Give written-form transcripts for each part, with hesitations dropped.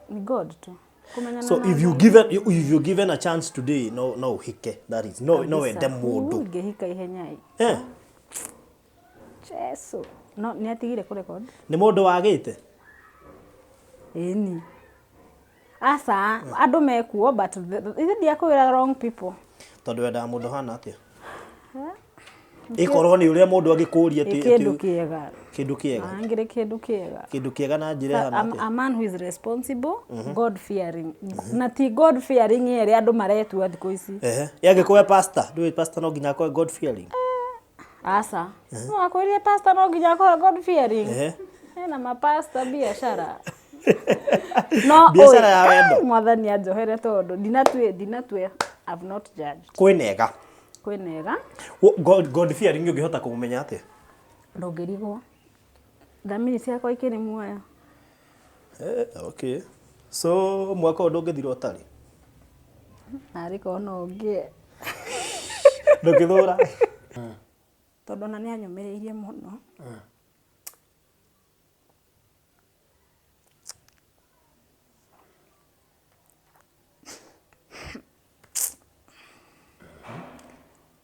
Ni God tu. Kũmenyana So na if you Ngai. given if you given a chance today, no ũhike, that is, no wende Kabisa. mũndũ. Ingĩhika ihenya ĩ. Jesu. No nĩ atigire kũ record. Nĩ mũndũ wagĩte? Ĩni. Aca, andũ mekuo but ithe ndiakwĩra wrong people. Tondũ wendaga mũndũ hana atĩa? Ĩkorwo nĩ ũrĩa mũndũ angĩkũria Ĩ atĩ kĩndũ kĩega. Kĩndũ kĩega. Angĩrĩ kĩndũ kĩega. Kĩndũ kĩega na njĩra ĩhana A, atĩa? a man who is responsible, God fearing. Na ti God fearing ĩrĩa andũ maretua thikũ ici. Ehe. Ĩ angĩkorwo e pastor, ndũĩ pastor no nginya akorwo e God fearing. Aca. No akwĩrire pastor no nginya akorwo God fearing. Ehe. Hena mapasta biashara. No Biacara ũĩ, ya wendo. kai, Mwathani anjohere tondũ ndinatue I've not judged. Kwĩnega. Kwĩnega. God fearing ũngĩhota kũmũmenya atĩa? Ndũngĩrigwo. Thamiri ciakwa ikĩrĩ muoyo. Okay. So mwaka ũyũ ndũngĩthira ũtarĩ? Narĩ korwo no ũngĩe. Ndũngĩthũra? Tondũ ona nĩ anyũmĩrĩirie mũno.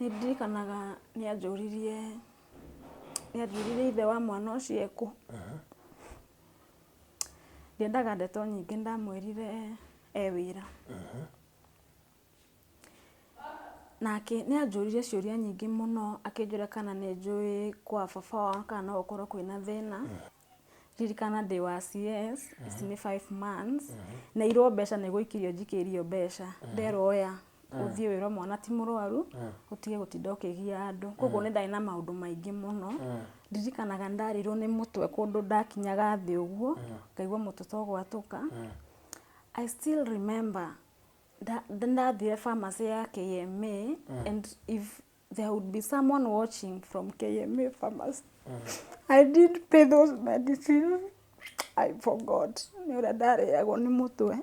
Nĩ ndirikanaga nĩ anjũririe, nĩ anjũririe ithe wa mwana ũcio ekũ. Ndiendaga ndeto nyingĩ ndamwĩrire e wĩra. Nake nĩ anjũririe ciũria nyingĩ mũno akĩnjũria kana nĩ njũĩ kwa baba wao kana no gũkorwo kwĩna thĩna. Ririkana ndĩ wa CS, ici nĩ 5 months, neirwo mbeca nĩ gũikĩrio njikĩirio mbeca, nderwo oya ũthiĩ wĩrwo mwana ti mũrwaru, ũtige gũtinda ũkĩgia andũ. Koguo nĩ ndarĩ na maũndũ maingĩ mũno. Ndirikanaga nĩ ndarĩirwo nĩ mũtwe kũndũ ndakinyaga thĩ ũguo, ngaigua mũtwe ta ũgwatũka. I still remember ndathire pharmacy ya KMA, and if there would be someone watching from KMA pharmacy, I did pay those medicines. I forgot nĩ ũrĩa ndarĩagwo nĩ mũtwe.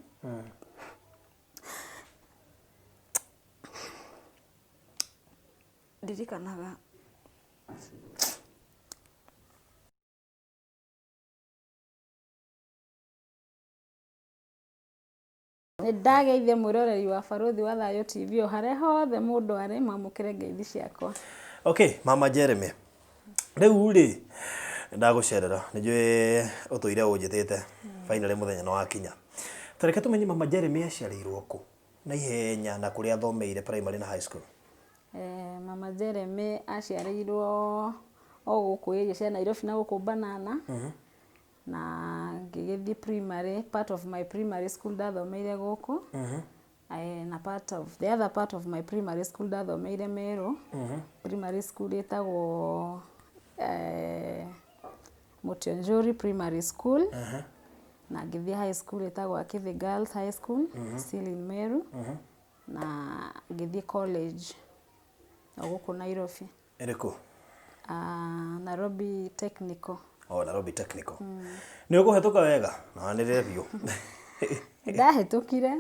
Ndirikanaga Nĩ ndageithia mwĩroreri wa Barũthi wa Thayũ TV o harĩa hothe mũndũ arĩ, mwamũkĩre ngeithi ciakwa. Okay, Mama Jeremy. Rĩu rĩ, ndagũcerera, nĩ njũĩ ũtũire ũnjĩtĩte, finally mũthenya nĩ wakinya. Ta reke tũmenye Mama Jeremy aciarĩirwo kũ na ihenya na kũrĩa athomeire primary na high school. Mama Jeremy aciarĩirwo o gũkũ area cia Nairobi na gũkũ Banana. Na ngĩgĩthiĩ primary, part of my primary school ndathomeire gũkũ. Na part of, the other part of my primary school ndathomeire Meru. Primary school ĩtagwo Mũtionjũri Primary School. Na ngĩthiĩ high school ĩtagwo Akithi Girls High School, still in Meru. Na ngĩthiĩ college o gũkũ Nairobi. Ĩrĩkũ? Nairobi Technical. Oh, Nairobi Technical. Nĩ ũkũhetũka wega? Na wanĩrĩre biũ. Ndahĩtũkire.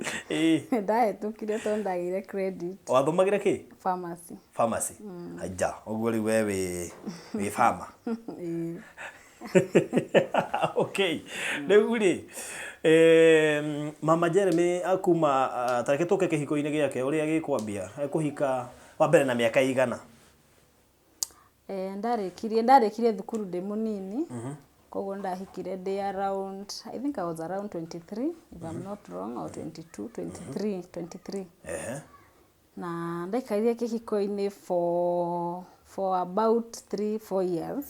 Ndahĩtũkire tondũ ndagĩire credit. Wathomagĩra kĩ? Pharmacy. Pharmacy. Aja, ũguo rĩu we wĩ farmer. Ĩĩ. Okay. Rĩu rĩ, Mama Jeremy akuma, ta reke tũke kĩhiko-inĩ gĩake ũrĩa gĩkwambia, ekũhika wa mbere na mĩaka ĩigana? Ndarĩkirie thukuru ndĩ mũnini, koguo ndahikire ndĩ around, I think I was around 23 if I'm not wrong, or 22, 23, 23. Na ndaikarire kĩhiko-inĩ for about 3, 4 years.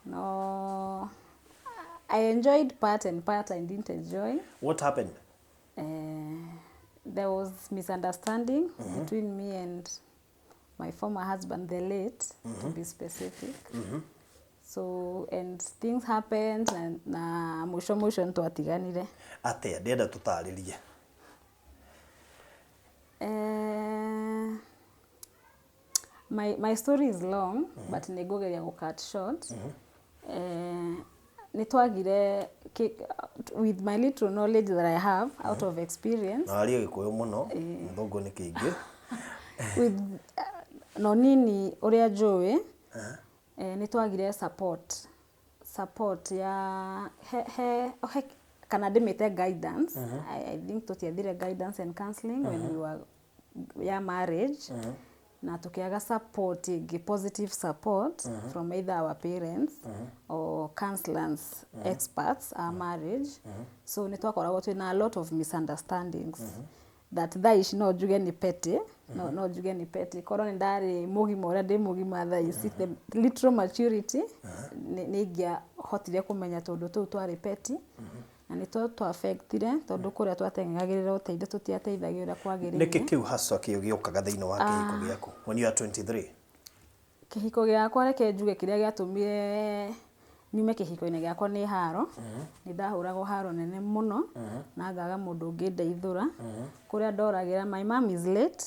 No, I enjoyed part and part I didn't enjoy. What happened? There was misunderstanding between me and my former husband, the late, to be specific. So, and things happened, and na mũico mũico nĩtwatiganire. Atĩa? Ndĩrenda tũtarĩrie. My story is long, but nĩ ngũgeria gũ cut short. Nĩ twagire, with my little knowledge that I have out of experience. Na warie Gĩkũyũ mũno, Gĩthũngũ nĩ kĩingĩ. With no nini ũrĩa njũĩ, nĩ twagire support ya he, he, he, Kana ndĩmĩte guidance. I think tũtiethire guidance and counseling when we were ya marriage, na tũkĩaga support ĩngĩ, positive support from either our parents or counselors, experts a marriage. So nĩ twakoragwo twĩna a lot of misunderstandings that thaa ici no njuge nĩ petty, no njuge nĩ petty. Korwo nĩ ndarĩ mũgima ũrĩa ndĩ mũgima thaa ici, the literal maturity, nĩ ingĩahotire kũmenya tũndũ tũu twarĩ petty na nĩ twa affectire, tondũ kũrĩa twateng'eragĩrĩra ũteithio tũtiateithagio ũrĩa kwagĩrĩire. Nĩkĩ kĩu haswa kĩo gĩũkaga thĩinĩ wa kĩhiko gĩaku when you are 23? Kĩhiko gĩakwa, reke njuge kĩrĩa gĩatũmire nyume kĩhiko-inĩ gĩakwa nĩ haro. Nĩ ndahũragwo haro nene mũno na ngaga mũndũ ũngĩndeithũra. Kũrĩa ndoragĩra, my mom is late,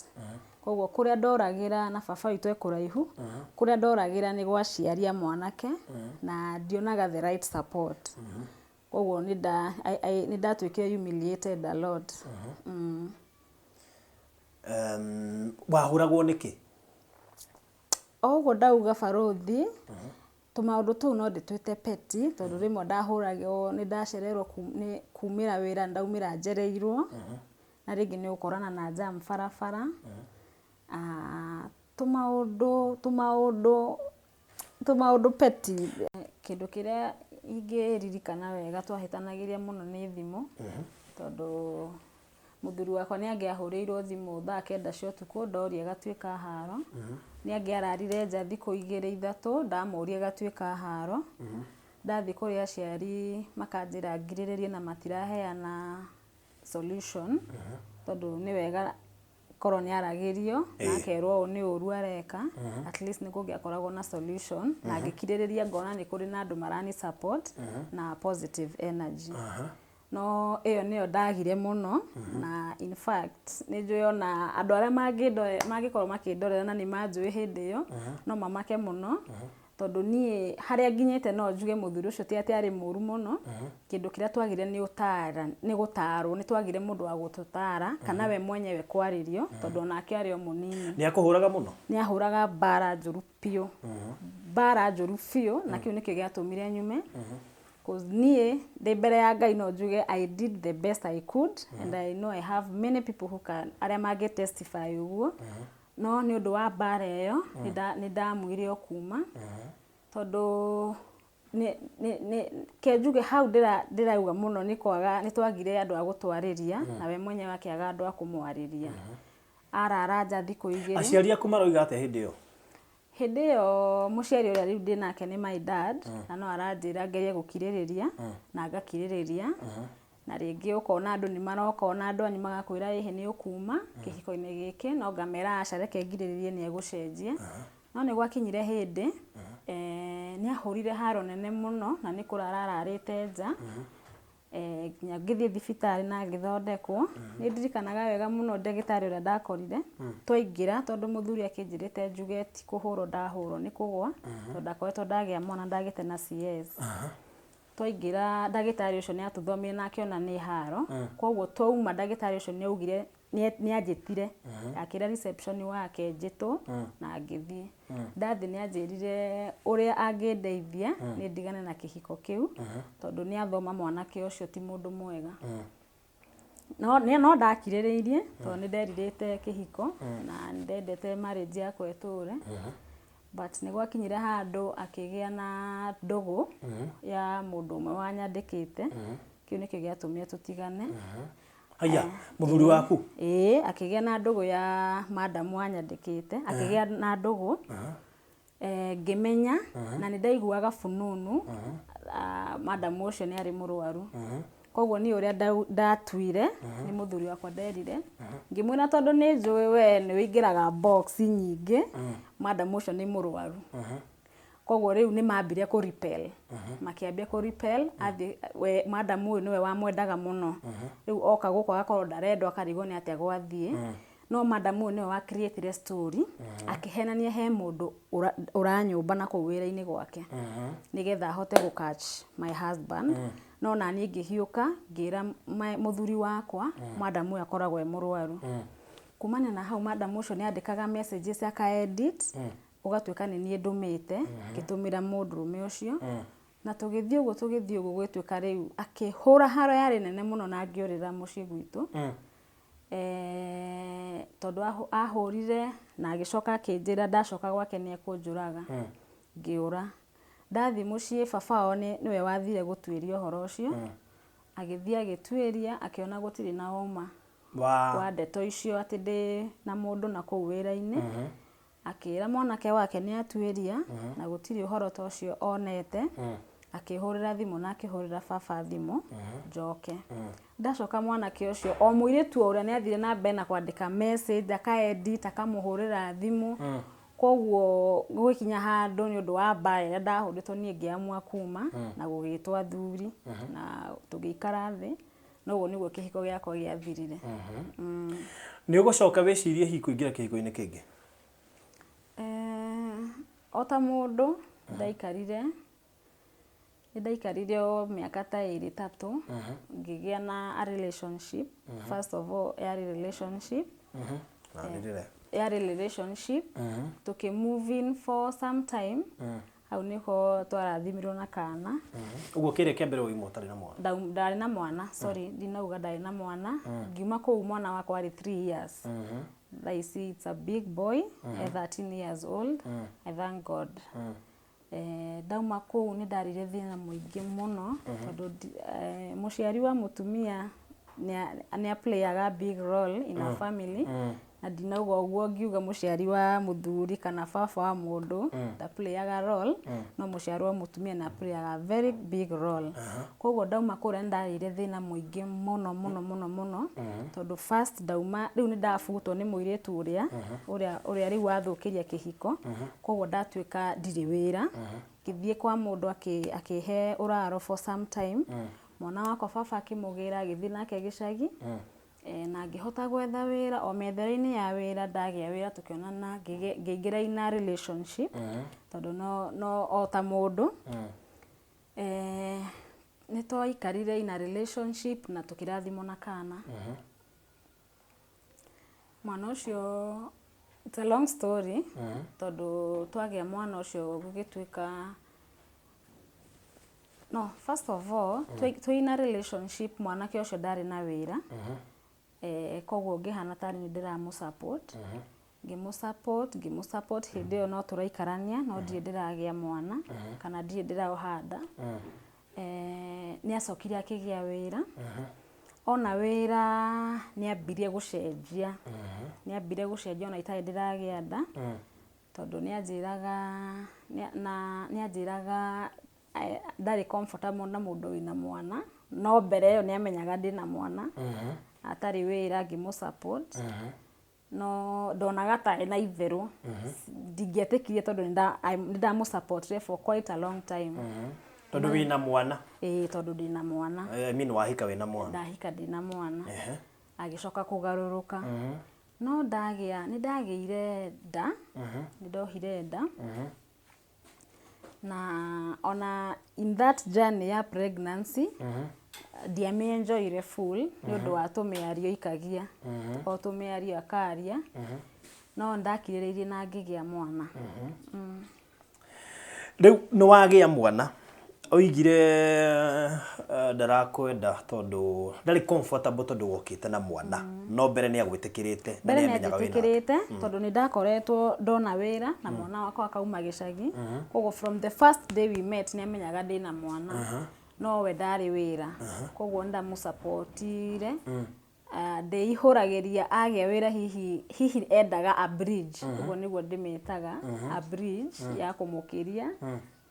koguo kũrĩa ndoragĩra na baba witũ e kũraihu, kũrĩa ndoragĩra nĩ gwa aciari a mwanake na ndionaga the right support. Koguo nĩ ndatuĩkire humiliated a lot. Wahũragwo nĩkĩ? O ũguo ndauga, barũthi, tũmaũndũ tũu no ndĩtwĩte petty, tondũ rĩmwe ndahũragwo nĩ ndacererwo nĩ kumĩra wĩra, ndaumĩra njereirwo na rĩngĩ nĩ ũgũkorana na jam barabara. Ah, tũmaũndũ petty. Kĩndũ kĩrĩa ingĩririkana wega twahĩtanagĩria mũno nĩ thimũ, tondũ mũthuri wakwa nĩ angĩahũrĩirwo thimũ thaa 9 cia ũtukũ, ndoria ĩgatuĩka haro. Nĩ angĩararire nja thikũ igĩrĩ ithatũ, ndamũria ĩgatuĩka haro. Ndathiĩ kũrĩ aciari makanjĩra ngirĩrĩrie na matiraheana solution, tondũ nĩ wega korwo nĩ aragĩrio na akerwo ũũ nĩ ũru areka, at least nĩ kũngĩakoragwo na solution. Na ngĩkirĩrĩria, ngona nĩ kũrĩ na andũ marani support na positive energy, no ĩyo nĩyo ndagire mũno. Na in fact nĩ njũĩ ona andũ arĩa mangĩkorwo makĩndorera na nĩ manjũĩ hĩndĩ ĩyo no mamake mũno, tondũ niĩ harĩa nginyĩte no njuge mũthuri ũcio ti atĩ arĩ mũru mũno. Kĩndũ kĩrĩa twagire nĩ ũtara, nĩ gũtarwo, nĩ twagire mũndũ wa gũtũtara kana we mwenyewe kwarĩrio, tondũ onake arĩ o mũnini. Nĩ akũhũraga mũno? Nĩ ahũraga mbara njũru biũ, mbara njũru biũ, na kĩu nĩkĩo gĩatũmire nyume. 'Cause niĩ ndĩ mbere ya Ngai no njuge I did the best I could, and I know I have many people who can, arĩa mangĩ testify ũguo. No nĩ ũndũ wa mbara ĩyo nĩ ndamuire o kuma, tondũ nĩ ke njuge hau ndĩrauga mũno nĩ kwaga, nĩ twagire andũ a gũtwarĩria na we mwenyewe akĩaga andũ a kũmwarĩria. Arara nja thikũ 2. Aciari aku maroiga atĩa hĩndĩ ĩyo? Hĩndĩ ĩyo mũciari ũrĩa rĩu ndĩ nake nĩ my dad, na no aranjĩra ngerie gũkirĩrĩria na ngakirĩrĩria. Na rĩngĩ ũkona andũ nĩ maroka, ona andũ anyu magakwĩra ĩhĩ nĩ ũkuma kĩhiko-inĩ gĩkĩ, no ngamera aca, reke ngirĩrĩrie, nĩ egũcenjia. No nĩ gwakinyire hĩndĩ nĩ ahũrire haro nene mũno na nĩ kũrara ararĩte nja nginya ngĩthiĩ thibitarĩ na ngĩthondekwo. Nĩ ndirikanaga wega mũno ndagĩtarĩ ũrĩa ndakorire twaingĩra, tondũ mũthuri akĩnjĩrĩte njuge ti kũhũrwo ndahũrwo, nĩ kũgwa, tondũ ndakoretwo ndagĩa mwana, ndagĩte na CS. Twaingĩra, ndagĩtarĩ ũcio nĩ atũthomire na akĩona nĩ haro. Koguo twauma, ndagĩtarĩ ũcio nĩ augire nĩ anjĩtire, akĩra reception wake njĩtwo na ngĩthiĩ. Ndathiĩ nĩ anjĩrire ũrĩa angĩndeithia nĩ ndigane na kĩhiko kĩu, tondũ nĩ athoma mwanake ũcio ti mũndũ mwega. No ndakirĩrĩirie, tondũ nĩ nderirĩte kĩhiko na nĩ ndendete marriage yakwa ĩtũre. But nĩ gwakinyire handũ akĩgĩa na ndũgũ ya mũndũ ũmwe wanyandĩkĩte. Kĩu nĩkĩo gĩatũmire tũtigane. Haya, mũthuri waku? Ĩĩ, akĩgĩa na ndũgũ ya madam wanyandĩkĩte, akĩgĩa na ndũgũ. Ngĩmenya na nĩ ndaiguaga fununu madam ũcio nĩ arĩ mũrwaru. Koguo niĩ ũrĩa ndatuire nĩ mũthuri wakwa nderire, ngĩmwĩra tondũ nĩ njũĩ we nĩ ũingĩraga box nyingĩ, madam ũcio nĩ mũrwaru. Koguo rĩu nĩ mambire kũ repel, makĩambia kũ repel. Athiĩ we madam ũyũ nĩwe wamwendaga mũno, rĩu oka gũkũ agakorwo ndarendwo, akarigwo nĩ atĩa gwathiĩ. No madam ũyũ nĩwe wa create story, akĩhenania he mũndũ ũranyũmba na kũu wĩra-inĩ gwake nĩgetha ahote gũ catch my husband. No naniĩ ngĩhiũka ngĩra mũthuri wakwa madam ũyũ akoragwo e mũrwaru. Kumania na hau, madam ũcio nĩ andĩkaga messages aka edit, ũgatuĩka nĩ niĩ ndũmĩte ngĩtũmĩra mũndũrũme ũcio. Na tũgĩthiĩ ũguo, tũgĩthiĩ ũguo, gwĩtuĩka rĩu akĩhũra haro yarĩ nene mũno na ngĩũrĩra mũciĩ gwitũ. Tondũ ahũrire na agĩcoka akĩnjĩra ndacoka gwake nĩ ekũnjũraga. Ngĩũra. Ndathiĩ mũciĩ, baba wao nĩwe wathire gũtuĩria ũhoro ũcio. Agĩthiĩ agĩtuĩria, akĩona gũtirĩ na ũma wa ndeto icio atĩ ndĩ na mũndũ na kũu wĩra-inĩ. Akĩra mwanake wake nĩ atuĩria na gũtirĩ ũhoro ta ũcio onete. Akĩhũrĩra thimũ na akĩhũrĩra baba thimũ njoke. Ndacoka, mwanake ũcio o mũirĩtu o ũrĩa nĩ athire na mbere na kwandĩka message, aka edit, akamũhũrĩra thimũ. Koguo gũgĩkinya handũ, nĩ ũndũ wa mbara ĩrĩa ndahũrĩtwo niĩ, ngĩamua kuma na gũgĩtwo athuri na tũgĩikara thĩ, na ũguo nĩguo kĩhiko gĩakwa gĩathirire. Nĩ ũgũcoka wĩcirie hihi kũingĩra kĩhiko-inĩ kĩngĩ? O ta mũndũ ndaikarire, nĩ ndaikarire o mĩaka ta 2, 3, ngĩgĩa na a relationship. First of all, yarĩ relationship. Nanĩrĩre. Yarĩ relationship, tũkĩ move in for some time. Hau nĩho twarathimirwo na kana. Ũguo kĩrĩa kĩa mbere wauma ũtarĩ na mwana? Ndarĩ na mwana, sorry, ndinauga ndarĩ na mwana. Ngiuma kũu mwana wakwa arĩ 3 years. Thaa ici it's a big boy, 13 years old. I thank God. Ndauma kũu nĩ ndarire thĩna mũingĩ mũno, tondũ mũciari wa mũtumia nĩ playaga big role in a family, na ndinauga ũguo ngiuga mũciari wa mũthuri kana baba wa mũndũ ndaplayaga role, no mũciari wa mũtumia nĩ playaga very big role. Koguo ndauma kũrĩa nĩ ndarĩire thĩna mũingĩ mũno mũno mũno mũno, tondũ first ndauma rĩu nĩ ndabutwo nĩ mũirĩtu ũrĩa rĩu wathũkĩria kĩhiko. Koguo ndatuĩka ndirĩ wĩra, ngĩthiĩ kwa mũndũ akĩhe ũraro for some time. Mwana wakwa baba akĩmũgĩra, agĩthiĩ nake gĩcagi, na ngĩhota gwetha wĩra. O mĩethere-inĩ ya wĩra, ndagĩa wĩra, tũkĩonana, ngĩingĩra in a relationship, tondũ no o ta mũndũ nĩ twaikarire in a relationship na tũkĩrathimwo na kana. Mwana ũcio, it's a long story, tondũ twagĩa mwana ũcio gũgĩtuĩka, no first of all twĩ in a relationship, mwanake ũcio ndarĩ na wĩra, koguo ngĩhana tarĩ nĩ ndĩramũ support, ngĩmũ support, ngĩmũ support. Hĩndĩ ĩyo no tũraikarania, no ndirĩ ndĩragĩa mwana kana ndirĩ ndĩroha nda. Nĩ acokire akĩgĩa wĩra. Ona wĩra nĩ ambirie gũcenjia, nĩ ambire gũcenjia ona itarĩ ndĩragĩa nda, tondũ nĩ anjĩraga na nĩ anjĩraga ndarĩ comfortable na mũndũ wĩna mwana, no mbere ĩyo nĩ amenyaga ndĩna mwana atarĩ wĩra, ngĩmũ support, no ndonaga ta ena itherũ. Ndingĩetĩkirie, tondũ nĩ ndamũ supportire for quite a long time. Tondũ wĩna mwana? Ĩĩ, tondũ ndĩna mwana. I mean, wahika wĩna mwana. Ndahika ndĩna mwana. Agĩcoka kũgarũrũka, no ndagĩa, nĩ ndagĩire nda, nĩ ndohire nda, na ona in that journey ya pregnancy ndiamĩ-enjoyire full, nĩ ũndũ wa tũmĩario ikagia o tũmĩario akaria, no ndakirĩrĩirie na ngĩgĩa mwana. Rĩu nĩ wagĩa mwana, oigire ndarakwenda tondũ ndarĩ comfortable tondũ wokĩte na mwana, no mbere nĩ agwĩtĩkĩrĩte na Mbere nĩ nĩamenyaga wĩna. Anjĩtĩkĩrĩte, tondũ nĩ ndakoretwo ndona wĩra na mwana wakwa akauma gĩcagi. Koguo from the first day we met nĩ amenyaga ndĩna mwana, no we ndarĩ wĩra, koguo nĩ ndamũsupportire. Ndĩihũragĩria agĩa wĩra, hihi endaga a bridge, ũguo nĩguo ndĩmĩtaga, a bridge ya kũmũkĩria,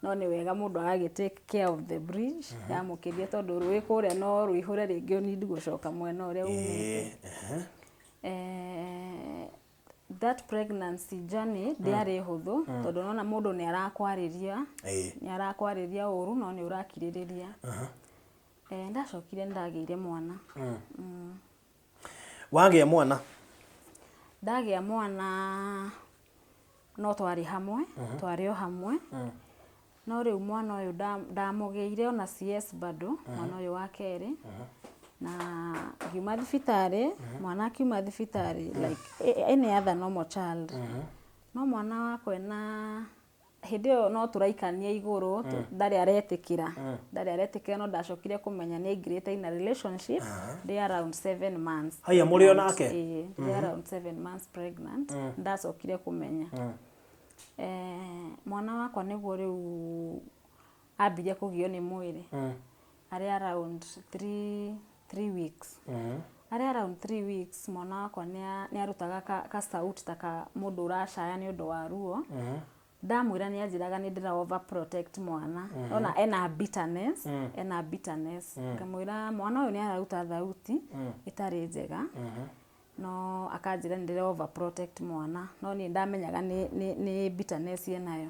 no nĩ wega mũndũ agagĩ take care of the bridge yamũkĩria, tondũ rũĩ kũrĩa no rũihũre rĩngĩ, ũnindi gũcoka mwena ũrĩa umĩte. That pregnancy journey ndĩarĩ hũthũ, tondũ nona mũndũ nĩ arakwarĩria, nĩ arakwarĩria ũru, no nĩ ũrakirĩrĩria. Ndacokire nĩ ndagĩire mwana. Wagĩa mwana? Ndagĩa mwana no twarĩ hamwe, twarĩ o hamwe, no rĩu mwana ũyũ ndamũgĩire ona CS bado, mwana ũyũ wa kerĩ, na ngiuma thibitarĩ, mwana akiuma thibitarĩ like any other normal child, no mwana wakwa ena Hĩndĩ ĩyo no tũraikania igũrũ, ndarĩ aretĩkĩra, ndarĩ aretĩkĩra, no ndacokire kũmenya nĩ aingĩrĩte in a relationship ndĩ around 7 months Haya, mũrĩ o nake? Ĩĩ, ndĩ around 7 months pregnant ndacokire kũmenya. Mwana wakwa nĩguo rĩu ambirie kũgio nĩ mwĩrĩ arĩ around 3 weeks. Arĩ around 3 weeks, mwana wakwa nĩ arutaga ka sauti ta ka mũndũ ũracaya nĩ ũndũ wa ruo. Ndamwĩra nĩ anjĩraga nĩ ndĩra overprotect mwana, ona ena bitterness, ena bitterness. Ngamwĩra mwana ũyũ nĩ araruta thauti ĩtarĩ njega, no akanjĩra nĩ ndĩra overprotect mwana, no niĩ ndamenyaga nĩ bitterness enayo.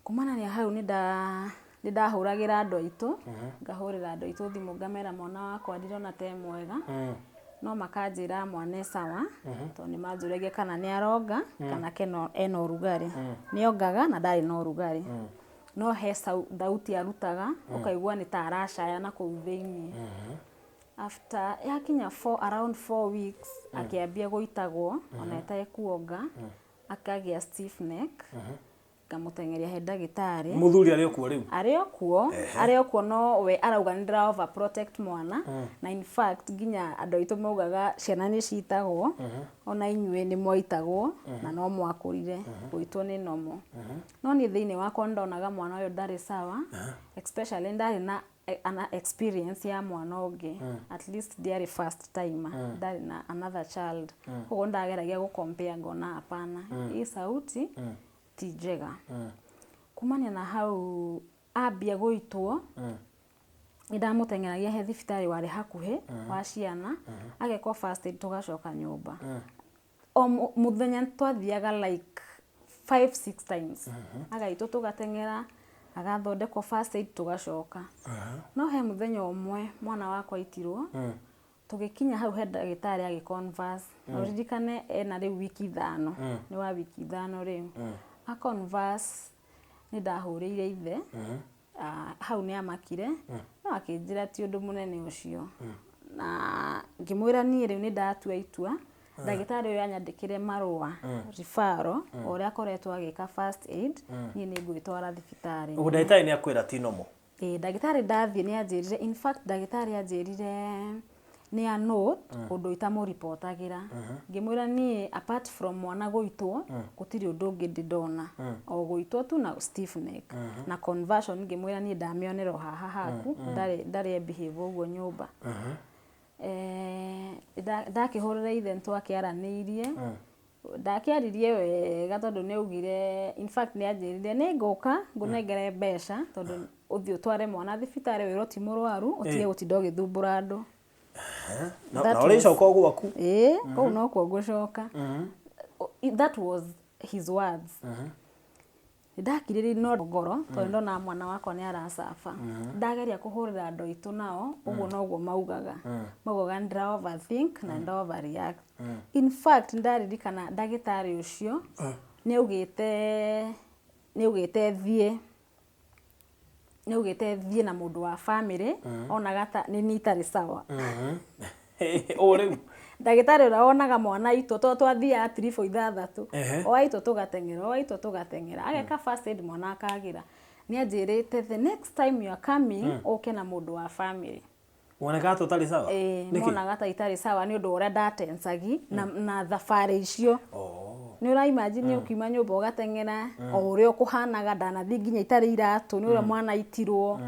Kumana na hau nĩ ndahũragĩra andũ aitũ, ngahũrĩra andũ aitũ thimũ, ngamera mwana wakwa ndirona ta e mwega, no makanjĩra mwana e sawa, tondũ nĩ manjũragia kana nĩ aronga kana ena ũrugarĩ. Nĩ ongaga na ndarĩ na ũrugarĩ, no he thauti arutaga ũkaigua nĩ ta aracaya na kũu thĩiniĩ. After yakinya around 4 weeks, akĩambia gũitagwo ona ĩtekuonga, akagĩa stiff neck, ngamũteng'eria he ndagĩtarĩ. Mũthuri arĩ o kuo rĩu? Arĩ o kuo, arĩ o kuo, no we arauga nĩ ndĩra overprotect mwana, na in fact nginya andũ aitũ maugaga ciana nĩ citagwo, ona inyuĩ nĩ mwaitagwo na no mwakũrire, gũitwo nĩ normal. No niĩ thĩinĩ wakwa nĩ ndonaga mwana ũyũ ndarĩ sawa, especially ndarĩ na ana experience ya mwana ũngĩ, at least ndiarĩ first timer, ndarĩ na another child, koguo ndageragia gũ compare, ngona hapana, hii sauti ti njega. Kumania na hau ambia gũitwo, nĩ ndamũteng'eragia he thibitarĩ warĩ hakuhĩ wa ciana, agekwo first aid, tũgacoka nyũmba. O mũthenya twathiaga like five six times, agaitwo tũgateng'era, agathondekwo first aid, tũgacoka. No he mũthenya ũmwe mwana wakwa aitirwo, tũgĩkinya hau he ndagĩtarĩ agĩ converse, na ũririkane ena rĩu wiki 5, nĩ wa wiki 5 rĩu a converse. Nĩ ndahũrĩire ithe. Ah, hau nĩ amakire, no akĩnjĩra ti ũndũ mũnene ũcio, na ngĩmwĩra niĩ rĩu nĩ ndatua itua, ndagĩtarĩ ũyũ anyandĩkĩre marũa referral, o ũrĩa akoretwo agĩka first aid, niĩ nĩ ngwĩtwara thibitarĩ. Ũguo ndagĩtarĩ nĩ akwĩra ti normal? Ĩĩ, ndagĩtarĩ ndathiĩ nĩ anjĩrire, in fact ndagĩtarĩ anjĩrire nĩ a note ũndũ itamũribotagĩra. Ngĩmwĩra niĩ apart from mwana gũitwo gũtirĩ ũndũ ũngĩ ndĩ ndona, o gũitwo tu na stiff neck na conversion. Ngĩmwĩra niĩ ndamĩonera o haha haku, ndarĩ behave ũguo nyũmba. Ndakĩhũrĩra ithe, nĩtwakĩaranĩirie, ndakĩaririe wega, tondũ nĩ augire, in fact nĩ anjĩrire nĩ ngũka ngũnengere mbeca, tondũ ũthiĩ ũtware mwana thibitarĩ wĩrwo ti mũrwaru, ũtige gũtinda ũgĩthumbũra andũ. Na ũrĩcoka o gwaku? Ĩĩ, kũu nokuo ngũcoka. That was his words. Ndakirĩrĩirie no ngoro, tondũ ndona mwana wakwa nĩ aracaba. Ndageria kũhũrĩra andũ aitũ, nao ũguo noguo maugaga ndĩra overthink na ndĩra overreact. In fact ndaririkana ndagĩtarĩ ũcio nĩ augĩte thiĩ na mũndũ wa family onaga ta nĩ niĩ itarĩ sawa. Ũ rĩu? Ndagĩtarĩ ũrĩa wonaga mwana aitwo, tondũ twathiaga tiribũ 6, o aitwo tũgateng'era, o aitwo tũgateng'era, ageka first aid, mwana akagĩra. Nĩ anjĩrĩte, "The next time you are coming, ũke na mũndũ wa family." Wonekaga ta ũtarĩ sawa? Ĩĩ. Nĩkĩ? Monaga ta itarĩ sawa nĩ ũndũ wa ũrĩa ndatensagi na thabarĩ icio. Nĩ ũra imagine ũkiuma nyũmba ũgateng'era o ũrĩa ũkũhanaga, ndanathiĩ nginya itarĩ iratũ nĩ ũrĩa mwana aitirwo.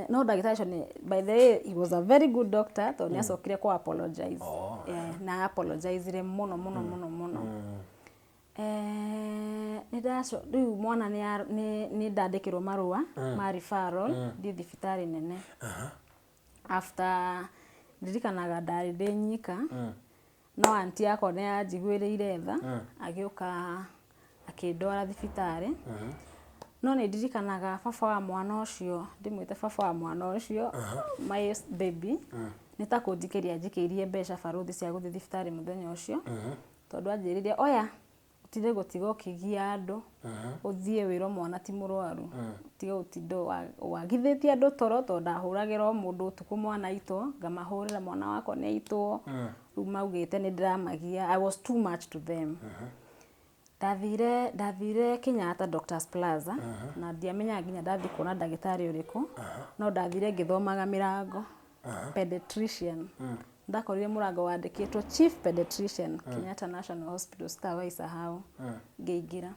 No ndagĩtarĩ ũcio by the way he was a very good doctor, tondũ nĩ acokire kũ apologize. Na apologizire mũno mũno mũno mũno. Nĩ ndaco rĩu mwana nĩ ndandĩkĩrwo marũa ma referral thiĩ thibitarĩ nene. After ndirikanaga ndarĩ ndĩ nyika, no anti yakwa nĩ yanjiguĩrĩire tha, agĩũka akĩndwara thibitarĩ. No nĩ ndirikanaga baba wa mwana ũcio, ndĩmwĩte baba wa mwana ũcio, my baby, nĩ ta kũnjikĩria anjikĩirie mbeca barũthi cia gũthiĩ thibitarĩ mũthenya ũcio, tondũ anjĩrire, "Oya, ũtinde gũtiga ũkĩgia andũ, ũthiĩ wĩrwo mwana ti mũrwaru, ũtige gũtinda wagithĩtie andũ toro," tondũ ndahũragĩra o mũndũ ũtukũ mwana aitwo, ngamahũrĩra mwana wakwa nĩ aitwo, rĩu maugĩte nĩ ndĩramagia, I was too much to them. Ndathire ndathire Kenyatta Doctors Plaza na ndiamenyaga nginya ndathiĩ kuona ndagĩtarĩ ũrĩkũ, no ndathire ngĩthomaga mĩrango. Pediatrician. Ndakorire mũrango wandĩkĩtwo Chief Pediatrician, Kenyatta National Hospital, sitawahi sahau. Ngĩingĩra.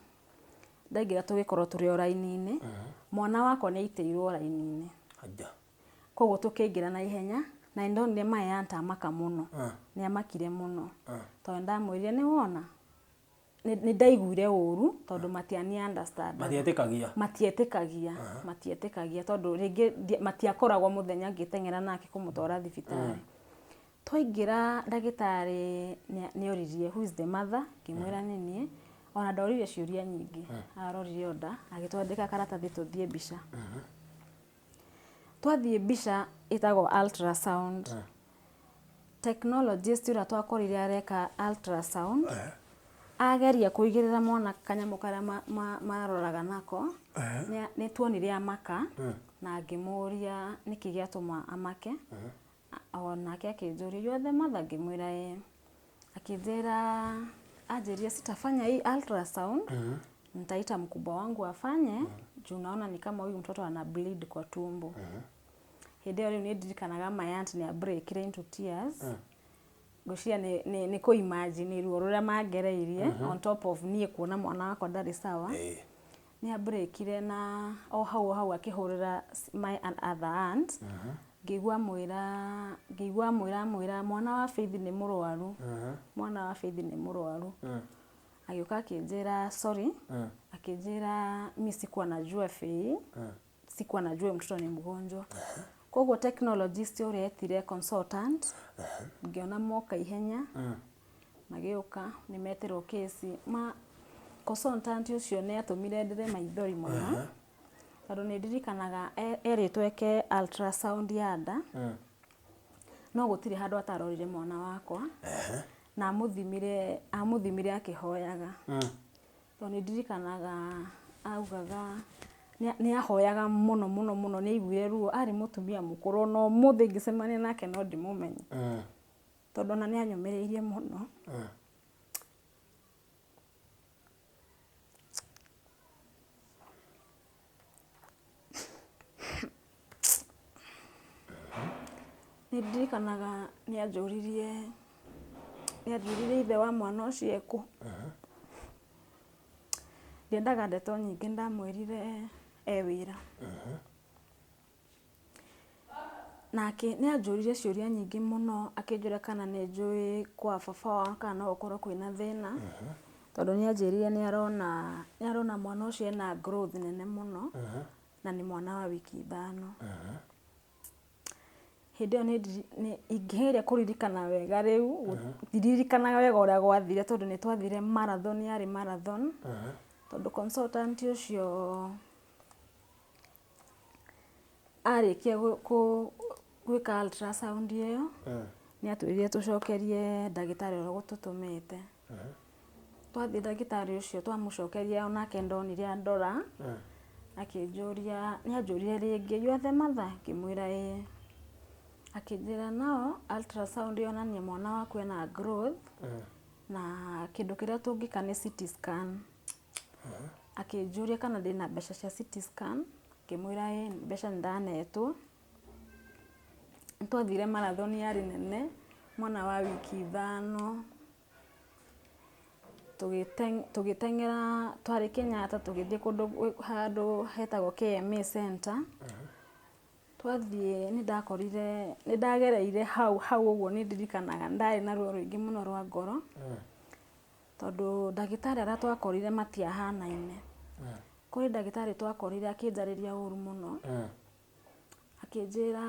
Ndaingĩra tũgĩkorwo tũrĩ o raini-inĩ. Mwana wakwa nĩ aitĩirwo raini-inĩ. Aja. Koguo tũkĩingĩra na ihenya na nĩ ndonire my aunt amaka mũno. Nĩ amakire mũno. Tondũ ndamwĩrire nĩ wona nĩ ndaiguire ũru tondũ matiani understand. Matietĩkagia. Matietĩkagia, matietĩkagia tondũ rĩngĩ matiakoragwo mũthenya ngĩteng'era nake kũmũtwara thibitarĩ. Twaingĩra ndagĩtarĩ nĩ oririe who is the mother, ngĩmwĩra nĩ niĩ. Ona ndoririe ciũria nyingĩ, arorire o nda agĩtwandĩka karatathi tũthiĩ mbica. Twathiĩ mbica ĩtagwo ultrasound. Technologist ũrĩa twakorire areka ultrasound, ageria kũigĩrĩra mwana kanyamũ karĩa maroraga nako, nĩ tuonire amaka na ngĩmũria nĩkĩ gĩatũma amake. Onake akĩnjũria you are the mother, ngĩmwĩra ĩĩ. Akĩnjĩra anjĩrire sitafanya hii ultrasound, nitaita mkubwa wangu afanye juu naona ni kama huyu mtoto ana bleed kwa tumbo. Hĩndĩ ĩyo rĩu nĩ ndirikanaga my aunt nĩ a break into tears. Ngwĩciria nĩ kũ imagine ruo rũrĩa mangereirie on top of niĩ kuona mwana wakwa ndarĩ sawa. Nĩ a breakire na o hau o hau akĩhũrĩra my other aunt. Ngĩigua amwĩra ngĩigua amwĩra amwĩra mwana wa Faith nĩ mũrwaru. Mwana wa Faith nĩ mũrwaru. Agĩũka akĩnjĩra sorry, akĩnjĩra mi sikuwa najua Faith, sikuwa najua mtoto ni mgonjwa. Koguo technologist ũrĩa etire consultant, ngĩona moka ihenya, magĩũka nĩ metĩrwo kesi. Ma consultant ũcio nĩ atũmire ndĩre maithori mũno, tondũ nĩ ndirikanaga erĩtwo eke ultrasound ya nda, no gũtirĩ handũ atarorire mwana wakwa, na amũthimire amũthimire akĩhoyaga. Tondũ nĩ ndirikanaga augaga nĩ ahoyaga mũno mũno mũno, nĩ aiguire ruo, arĩ mũtumia mũkũrũ na ũmũthĩ ingĩcemania nake no ndĩmũmenye. Tondũ ona nĩ anyũmĩrĩirie mũno. Nĩ ndirikanaga nĩ anjũririe nĩ anjũririe ithe wa mwana ũcio ekũ. Ndiendaga ndeto nyingĩ ndamwĩrire e wĩra. Nake nĩ anjũririe ciũria nyingĩ mũno, akĩnjũria kana nĩ njũĩ kwa baba wao kana no gũkorwo kwĩna thĩna, tondũ nĩ anjĩrire nĩ arona nĩ arona mwana ũcio ena growth nene mũno, na nĩ mwana wa wiki 5. Hĩndĩ ĩyo nĩ ingĩgeria kũririkana wega rĩu, ndiririkanaga wega ũrĩa gwathire tondũ nĩ twathire marathon yarĩ marathon, tondũ consultant ũcio arĩkia gwĩka ultrasound ĩyo, nĩ atwĩrire tũcokerie ndagĩtarĩ ũrĩa ũgũtũtũmĩte. Twathiĩ ndagĩtarĩ ũcio twamũcokeria onake ndonire andora, akĩnjũria, nĩ anjũririe rĩngĩ you are the mother, ngĩmwĩra ĩĩ. Akĩnjĩra no ultrasound yonania mwana waku ena growth, na kĩndũ kĩrĩa tũngĩka nĩ CT scan. Akĩnjũria kana ndĩna mbeca cia CT scan, ngĩmwĩra ĩĩ mbeca nĩ ndanetwo. Nĩ twathire marathon yarĩ nene, mwana wa wiki 5, tũgĩteng'era twarĩ Kenyatta tũgĩthiĩ kũndũ handũ hetagwo KMA Center. Twathiĩ nĩ ndakorire nĩ ndagereire hau hau ũguo nĩ ndirikanaga ndarĩ na ruo rũingĩ mũno rwa ngoro, tondũ ndagĩtarĩ arĩa twakorire matiahanaine. Kũrĩ ndagĩtarĩ twakorire akĩnjarĩria ũru mũno, akĩnjĩra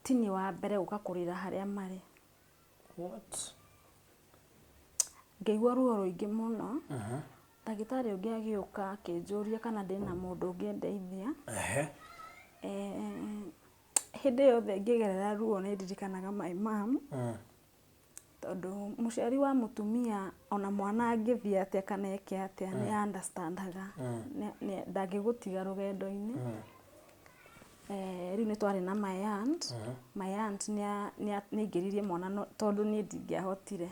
ti niĩ wa mbere gũka kũrĩra harĩa marĩ. What? Ngĩigua ruo rũingĩ mũno. Ndagĩtarĩ ũngĩ agĩũka akĩnjũria kana ndĩna mũndũ ũngĩndeithia. Hĩndĩ yothe ngĩgerera ruo nĩ ndirikanaga my mom, tondũ mũciari wa mũtumia ona mwana angĩthiĩ atĩa kana eke atĩa nĩ understandaga, ndangĩgũtiga rũgendo-inĩ. Rĩu nĩ twarĩ na my aunt, my aunt nĩ aingĩririe mwana tondũ niĩ ndingĩahotire.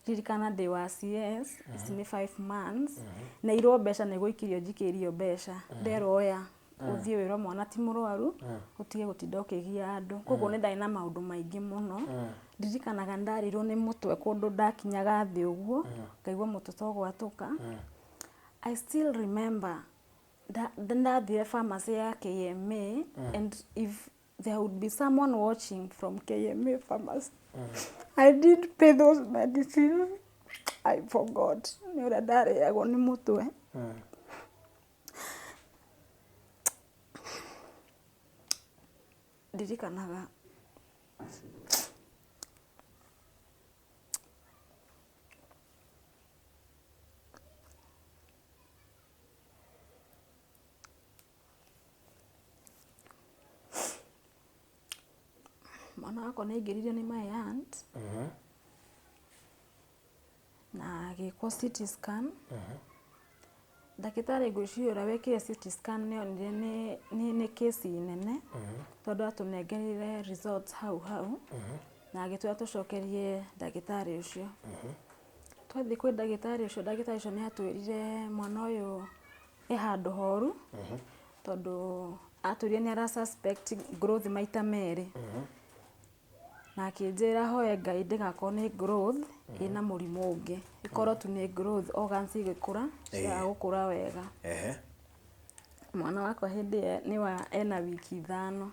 Ririkana ndĩ wa CS, ici nĩ 5 months, neirwo mbeca nĩ gũikirio njikĩirio mbeca. Nderwo oya ũthiĩ wĩrwo mwana ti mũrwaru, ũtige gũtinda ũkĩgia andũ. Koguo nĩ ndarĩ na maũndũ maingĩ mũno. Ndirikanaga nĩ ndarĩirwo nĩ mũtwe kũndũ ndakinyaga thĩ ũguo, ngaigua mũtwe ta ũgwatũka. I still remember ndathire pharmacy ya KMA, and if there would be someone watching from KMA pharmacy, I didn't pay those medicines. I forgot nĩ ũrĩa ndarĩagwo nĩ mũtwe. Ndirikanaga mwana wakwa nĩ aingĩririo nĩ my aunt na agĩkwo CT scan. Ndagĩtarĩ ngwĩciria ũrĩa wekire CT scan nĩ onire nĩ case nene, tondũ atũnengerire results hau hau na agĩtwĩra tũcokerie ndagĩtarĩ ũcio. Twathiĩ kwĩ ndagĩtarĩ ũcio, ndagĩtarĩ ũcio nĩ atwĩrire mwana ũyũ e handũ horu, tondũ atwĩrire nĩ ara suspect growth maita merĩ. Na akĩnjĩra hoe Ngai ndĩgakorwo nĩ growth ĩna mũrimũ ũngĩ, ĩkorwo tu nĩ growth, organs igĩkũra ciaga gũkũra wega. Mwana wakwa hĩndĩ ĩyo nĩ wa ena wiki 5.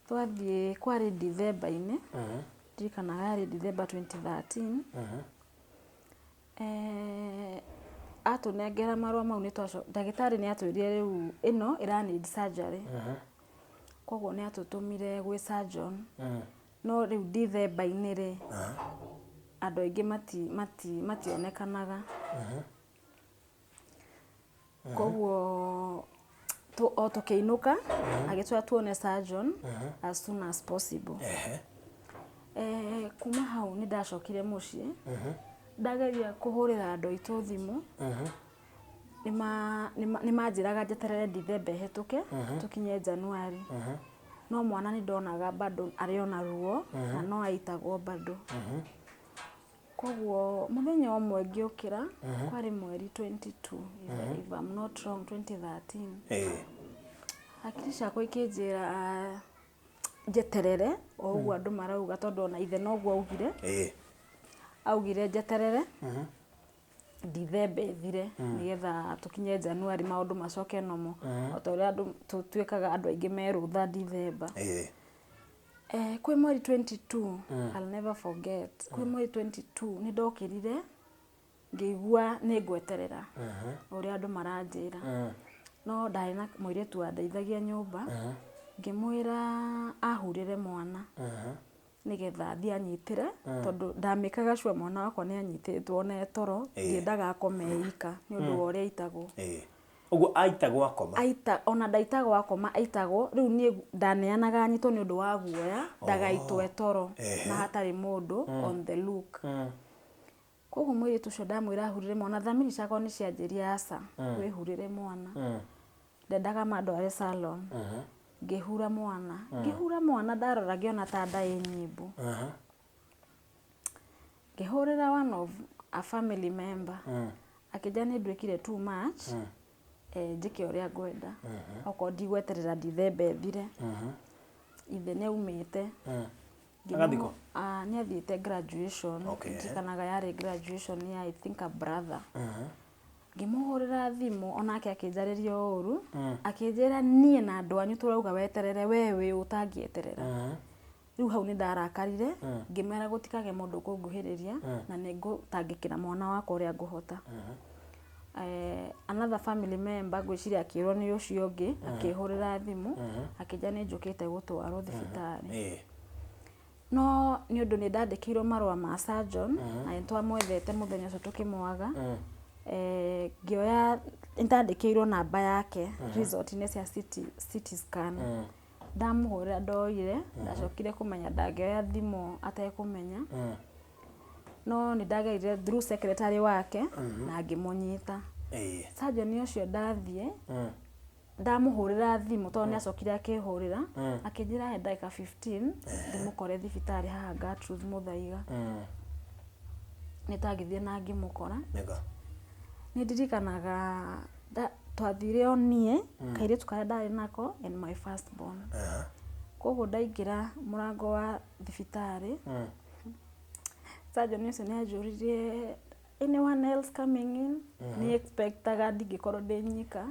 Twathiĩ kwarĩ Dithemba-inĩ, ndirikanaga yarĩ Dithemba 2013. Atũnengera marũa mau nĩ ndagĩtarĩ nĩ atwĩrire rĩu ĩno ĩra need surgery. Koguo nĩ atũtũmire gwĩ surgeon. No rĩu Dithemba-inĩ rĩ, andũ aingĩ mationekanaga. Koguo o tũkĩinũka agĩtwĩra tuone surgeon as soon as possible. Kuma hau nĩ ndacokire mũciĩ, ndageria kũhũrĩra andũ aitũ thimũ, nĩ manjĩraga njeterere Dithemba ĩhĩtũke tũkinye January. No mwana nĩ ndonaga bado arĩ ona ruo na no aitagwo bado. Koguo mũthenya ũmwe ngĩũkĩra, kwarĩ mweri 22 if I'm not wrong, 2013. Hakiri ciakwa ikĩnjĩra njeterere o ũguo andũ marauga, tondũ ona ithe noguo augire. Augire njeterere Dithemba ĩthire nĩgetha tũkinye January maũndũ macoke normal, o ta ũrĩa andũ tũtuĩkaga andũ aingĩ me rũtha Dithemba. Kwĩ mweri 22, I'll never forget, kwĩ mweri 22 nĩ ndokĩrire ngĩigua nĩ ngweterera ũrĩa andũ maranjĩra. No ndarĩ na mũirĩtu wandeithagia nyũmba, ngĩmwĩra ahurĩre mwana nĩgetha athiĩ anyitĩre, tondũ ndamĩkaga sure mwana wakwa nĩ anyitĩtwo ona e toro, ndiendaga akome e ika nĩ ũndũ wa ũrĩa aitagwo. Ũguo aitagwo akoma? Aita, ona ndaitagwo akoma, aitagwo rĩu niĩ ndaneanaga anyitwo nĩ ũndũ wa guoya ndagaitwo toro na hatarĩ mũndũ on the look. Koguo mũirĩtu ũcio ndamwĩra ahurĩre mwana, thamiri ciakwa nĩ cianjĩria aca, wĩhurĩre mwana. Ndendaga mandware salon. Ngĩhura mwana, ngĩhura mwana, ndarora ngĩona ta nda ĩ nyimbu. Ngĩhũrĩra one of a family member, akĩnjĩra nĩ nduĩkire too much, njĩke ũrĩa ngwenda, okorwo ndigweterera Dithemba ĩthire. Ithe nĩ aumĩte. Agathiĩ kũ? Nĩ athiĩte graduation. Ndirikanaga yarĩ graduation ya I think a brother. Ngĩmũhũrĩra thimũ onake akĩnjarĩria o ũru, akĩnjĩra niĩ na andũ anyu tũrauga weterere, we wĩ ũtangĩeterera. Rĩu hau nĩ ndarakarire, ngĩmera gũtikagĩe mũndũ ũkũnguhĩrĩria na nĩ ngũtangĩkĩra mwana wakwa ũrĩa ngũhota. Another family member ngwĩciria akĩrwo nĩ ũcio ũngĩ, akĩhũrĩra thimũ akĩnjĩra nĩ njũkĩte gũtwarwo thibitarĩ. No nĩ ũndũ nĩ ndandĩkĩirwo marũa ma surgeon na nĩ twamwethete mũthenya ũcio tũkĩmwaga, ngĩoya nĩ ndandĩkĩirwo namba yake result-inĩ cia CT scan. Ndamũhũrĩra ndoire, ndacokire kũmenya ndangĩoya thimũ atekũmenya. No nĩ ndagerire through secretary wake na ngĩmũnyita. Surgeon ũcio ndathiĩ, ndamũhũrĩra thimũ, tondũ nĩ acokire akĩhũrĩra, akĩnjĩra he ndagĩka 15 ndĩmũkore thibitarĩ haha Gertrude Muthaiga. Nĩ ndagĩthiĩ na ngĩmũkora. Nĩga. Nĩ ndirikanaga twathire o niĩ, kairĩtu karĩa ndarĩ nako and my first born. Koguo ndaingĩra mũrango wa thibitarĩ, surgeon ũcio nĩ anjũririe, "Anyone else coming in?" Nĩ expectaga ndingĩkorwo ndĩ nyika.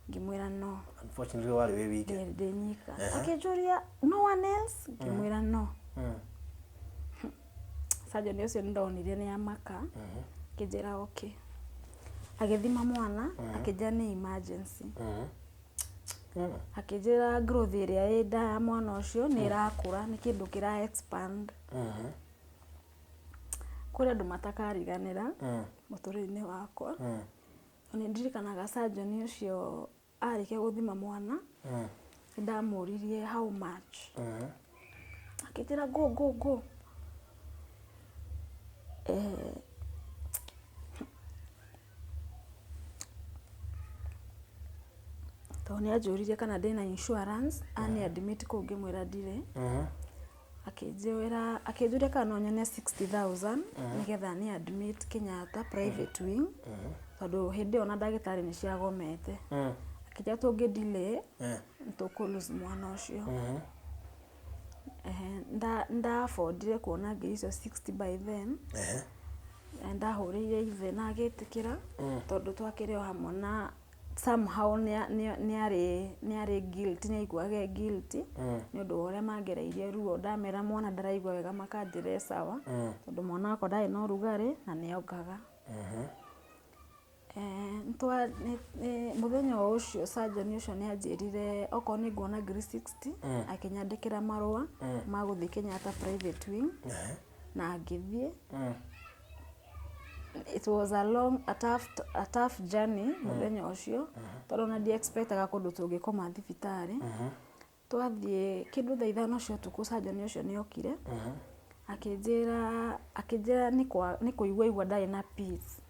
Ngĩmwĩra no. Unfortunately warĩ wĩ wike. Ndĩ nyika. Akĩnjũria, "No one else?" Ngĩmwĩra no. Surgeon ũcio nĩ ndonire nĩ amaka, akĩnjĩra okay. Agĩthima mwana, akĩnjĩra nĩ emergency. Akĩnjĩra growth ĩrĩa ĩ nda ya mwana ũcio nĩ ĩrakũra, nĩ kĩndũ kĩra expand. Kũrĩ andũ matakariganĩra mũtũrĩre-inĩ wakwa. Nĩ ndirikanaga surgeon ũcio arĩkia gũthima mwana, nĩ ndamũririe how much. Akĩnjĩra go go go. Tondũ nĩ anjũririe kana ndĩna insurance, ani admit kũu ngĩmwĩra ndirĩ. Akĩnjĩra, akĩnjũria kana no nyone 60,000 nĩgetha ni admit Kenyatta private wing, tondũ hĩndĩ ĩyo ona ndagĩtarĩ nĩ ciagomete. Akĩnjĩra tũngĩ delay nĩ tũkũ lose mwana ũcio. Ehe, nda affordire kuona ngiri icio 60 by then. Ndahũrĩire ithe na agĩtĩkĩra, tondũ twakĩrĩ o hamwe na somehow nĩ arĩ guilty, nĩ aiguaga e guilty nĩ ũndũ wa ũrĩa mangereirie ruo. Ndamera mwana ndaraigua wega, makanjĩra e sawa, tondũ mwana wakwa ndarĩ na ũrugarĩ na nĩ ongaga. Mũthenya o ũcio surgeon ũcio nĩ anjĩrire okorwo nĩ nguona ngiri 60, akĩnyandĩkĩra marũa ma gũthiĩ Kenyatta private wing na ngĩthiĩ. It was a long a tough journey mũthenya ũcio, tondũ ona ndi expectaga kũndũ tũngĩkoma thibitarĩ. Twathiĩ kĩndũ thaa 5 cia ũtukũ, surgeon ũcio nĩ okire akĩnjĩra nĩ kũigua aigua ndarĩ na peace,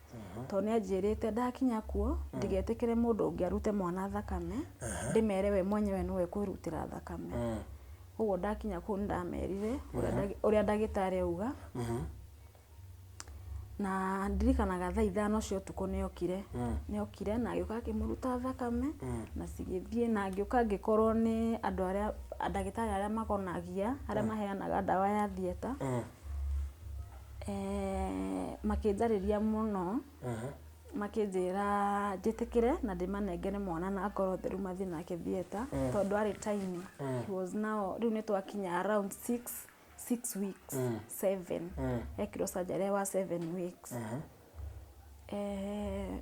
tondũ nĩ anjĩrĩte ndakinya kuo ndigetĩkĩre mũndũ ũngĩ arute mwana thakame, ndĩmere we mwenyewe nĩwe kwĩrutĩra thakame. Koguo ndakinya kũu nĩ ndamerire ũrĩa ndagĩtarĩ auga. Na ndirikanaga thaa 5 cia ũtukũ nĩ okire na agĩũka akĩmũruta thakame na cigĩthiĩ, na ngĩũka ngĩkorwo nĩ andũ arĩa ndagĩtarĩ arĩa magonagia, arĩa maheanaga ndawa ya theatre, makĩnjarĩria mũno, makĩnjĩra njĩtĩkĩre na ndĩmanengere mwana na ngoro theru mathiĩ nake theatre, tondũ arĩ tiny. He was now, rĩu nĩ twakinya around 6 weeks, 7, ekirwo surgery wa 7 weeks.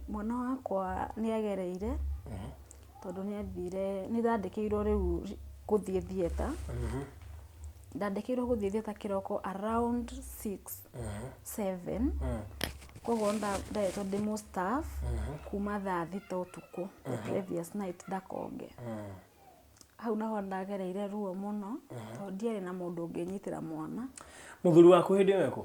Mwana wakwa nĩ agereire, tondũ nĩ athire, nĩ ndandĩkĩirwo rĩu gũthiĩ theatre. Ndandĩkĩirwo gũthiĩ theatre kĩroko around 6, 7. Koguo ndetwo ndĩ mũ staff kuma thaa 6 ũtukũ the previous night ndakonge. Hau naho ndagereire ruo mũno, tondũ ndiarĩ na mũndũ ũngĩnyitĩra mwana. Mũthuri waku hĩndĩ ĩyo ekũ?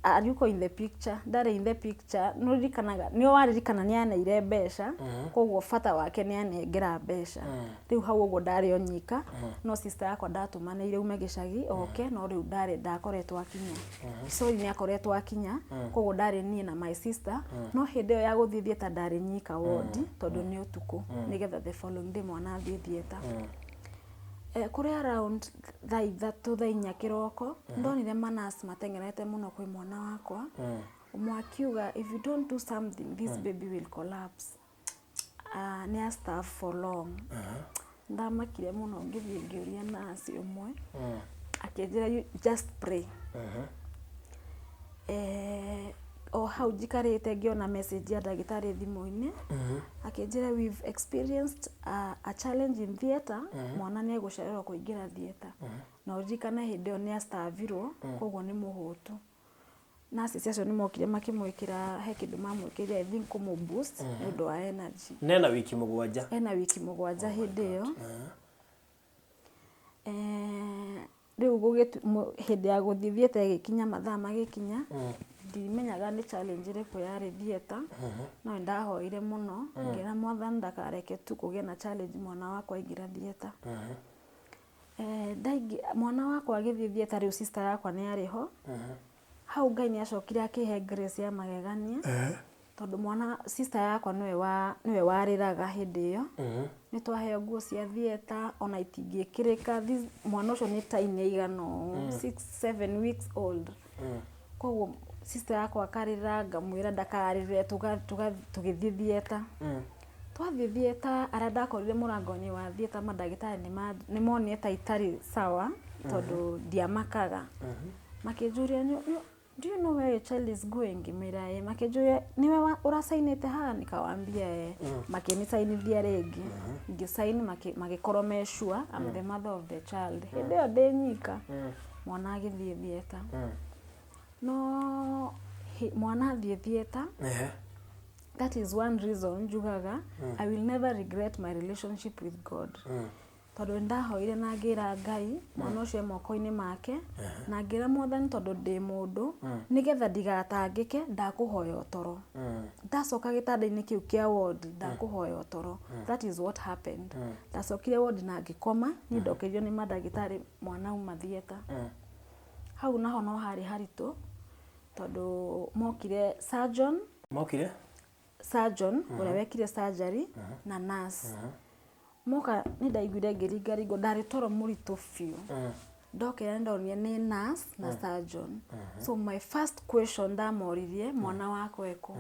Ariuko in the picture, ndarĩ in the picture. Nĩũririkanaga, nĩ waririkana nĩ aneire mbeca, koguo bata wake nĩ anengera mbeca. Rĩu hau ũguo ndarĩ o nyika, no sister yakwa ndatũmanĩire ume gĩcagi oke, no rĩu ndarĩ ndakoretwo akinya, sorry, nĩ akoretwo akinya. Koguo ndarĩ niĩ na my sister, no hĩndĩ ĩyo ya gũthiĩ theatre ndarĩ nyika wodi, tondũ nĩ ũtukũ, nĩgetha the following day mwana athiĩ theatre. Kũrĩ around thaa 3, thaa 4 kĩroko, ndonire manurse mateng'erete mũno kwĩ mwana wakwa. Ũmwe akiuga, "If you don't do something, this baby will collapse." Nĩ a staff for long. Ndamakire mũno, ngĩthiĩ ngĩũria nurse ũmwe, akĩnjĩra, "You just pray." O hau njikarĩte ngĩona message ya ndagĩtarĩ thimũ-inĩ, akĩnjĩra, "We've experienced a challenge in theatre, mwana nĩ egũcererwo kũingĩra theatre." Na ũririkane hĩndĩ ĩyo nĩ astavirwo, koguo nĩ mũhũtu. Nurses acio nĩ mokire makĩmwĩkĩra, he kĩndũ mamwĩkĩrire, I think kũmũ boost nĩ ũndũ wa energy. Nena wiki 7. Ena wiki 7 hĩndĩ ĩyo. Rĩu hĩndĩ ya gũthiĩ theatre ĩgĩkinya, mathaa magĩkinya, ndimenyaga nĩ challenge ĩrĩkũ yarĩ theatre, no nĩ ndahoire mũno, ngĩra Mwathani ndakareke tu kũgĩe na challenge mwana wakwa aingĩra theatre. Mwana wakwa agĩthiĩ theatre, rĩu sister yakwa nĩ arĩ ho. Hau Ngai nĩ acokire akĩhe grace ya magegania, tondũ mwana sister yakwa nĩwe wa nĩwe warĩraga hĩndĩ ĩyo. Nĩ twaheo nguo cia theatre, ona itingĩkĩrĩka. Mwana ũcio nĩ tiny aigana ũũ, 6, 7 weeks old. Koguo sister yakwa akarĩra, ngamwĩra ndakarĩre, tũgĩthiĩ theatre. Twathiĩ theatre, arĩa ndakorire mũrango-inĩ wa theatre, mandagĩtarĩ nĩ monire ta itarĩ sawa, tondũ ndiamakaga. Makĩnjũria, "Do you know where your child is going?" Ngĩmwĩra ĩĩ. Makĩnjũria, "Nĩwe ũracainĩte haha?" Nikawambia ĩĩ. Makĩnĩcainithia rĩngĩ, ngĩsign, magĩkorwo me sure I'm the mother of the child. Hĩndĩ ĩyo ndĩ nyika, mwana agĩthiĩ theatre. No mwana athiĩ theatre, that is one reason njugaga I will never regret my relationship with God, tondũ nĩndahoire na ngĩra Ngai mwana ũcio e moko-inĩ make, na ngĩra Mwathani, tondũ ndĩ mũndũ, nĩgetha ndigatangĩke, ndakũhoya ũtoro. Ndacoka gĩtanda-inĩ kĩu kĩa ward, ndakũhoya ũtoro. That is what happened. Ndacokire ward na ngĩkoma. Niĩ ndokĩrio nĩ mandagĩtarĩ mwana auma theatre. Hau naho no harĩ haritũ, tondũ mokire surgeon. Mokire? Surgeon ũrĩa wekire surgery na nurse moka. Nĩ ndaiguire ngĩringaringwo, ndarĩ toro mũritũ biũ. Ndokĩra, nĩ ndonire nĩ nurse na surgeon. So my first question ndamoririe, "Mwana wakwa ekũ?"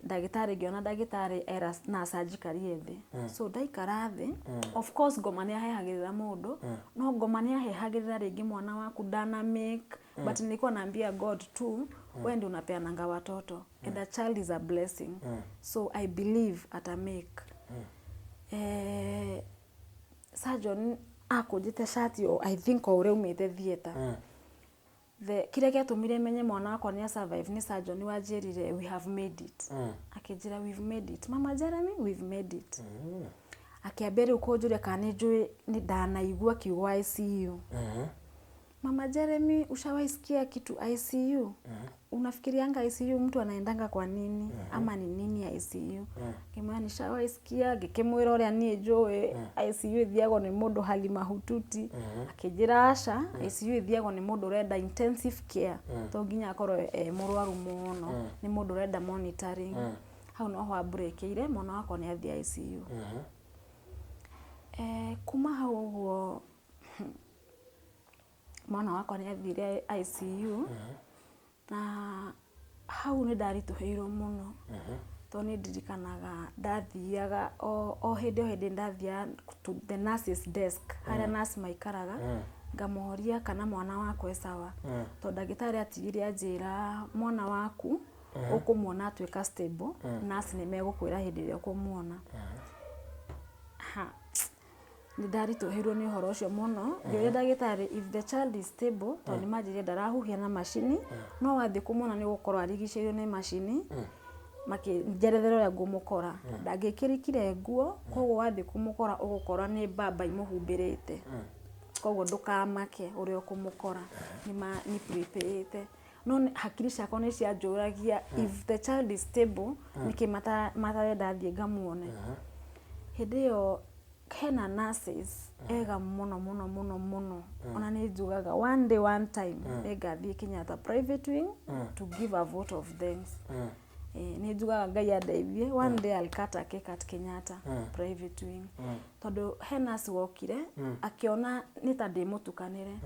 Ndagĩtarĩ, ngĩona ndagĩtarĩ era nurse anjikarie thĩ. So ndaikara thĩ, of course ngoma nĩ ahehagĩrĩra mũndũ, no ngoma nĩ ahehagĩrĩra rĩngĩ mwana waku ndana make. But nilikuwa naambia God tu, "Wewe ndio unapeananga watoto and a child is a blessing, so I believe ata make." Surgeon akũnjĩte cati o I think o ũrĩa umĩte theatre. The kĩrĩa gĩatũmire menye mwana wakwa nĩ survive nĩ surgeon wanjĩrire, "We have made it." Akĩnjĩra, "We've made it, Mama Jeremy, we've made it." Akĩambia rĩu kũnjũria kana nĩ njũĩ, nĩ ndanaigua kiugo ICU. "Mama Jeremy, ushawahi sikia kitu ICU? Unafikirianga ICU mtu anaendanga kwa nini, ama ni nini ICU?" Ngĩmwĩra nishawahi sikia, ngĩkĩmwĩra ũrĩa niĩ njũĩ ICU ĩthiagwo nĩ mũndũ hali mahututi. Akĩnjĩra aca, ICU ĩthiagwo nĩ mũndũ ũrenda intensive care, to nginya akorwo e mũrwaru mũno, nĩ mũndũ ũrenda monitoring. Hau noho ambũrĩkĩire mwana wakwa nĩ athiĩ ICU. Kuma hau ũguo mwana wakwa nĩ athire ICU, na hau nĩ ndaritũhĩirwo mũno, tondũ nĩ ndirikanaga ndathiaga o hĩndĩ o hĩndĩ, ndathiaga to the nurses desk harĩa nurse maikaraga, ngamoria kana mwana wakwa e sawa, tondũ ndagĩtarĩ atigire anjĩra, "Mwana waku ũkũmuona atuĩka stable, nurse nĩ megũkwĩra hĩndĩ ĩrĩa ũkũmuona." Ha, nĩ ndaritũhĩirwo nĩ ũhoro ũcio mũno. Ngĩũria ndagĩtarĩ if the child is stable, tondũ nĩ manjĩrire ndarahuhia na macini, no wathiĩ kũmuona nĩ ũgũkorwo arigicĩirio nĩ macini. Makĩnjerethera ũrĩa ngũmũkora, ndangĩkĩrĩkire nguo, koguo wathiĩ kũmũkora ũgũkora nĩ mbamba imũhumbĩrĩte, koguo ndũkamake ũrĩa ũkũmũkora, nĩ prepare. No hakiri ciakwa nĩ cianjũragia, if the child is stable, nĩkĩ matarenda thiĩ ngamuone? Hĩndĩ ĩyo hena nurses ega mũno mũno mũno mũno. Ona nĩ njugaga one day, one time, nĩ ngathiĩ Kenyatta private wing to give a vote of thanks. Nĩ njugaga Ngai andeithie, one day I'll cut a cake at Kenyatta private wing, tondũ he nurse wokire akĩona nĩ ta ndĩ mũtukanĩre,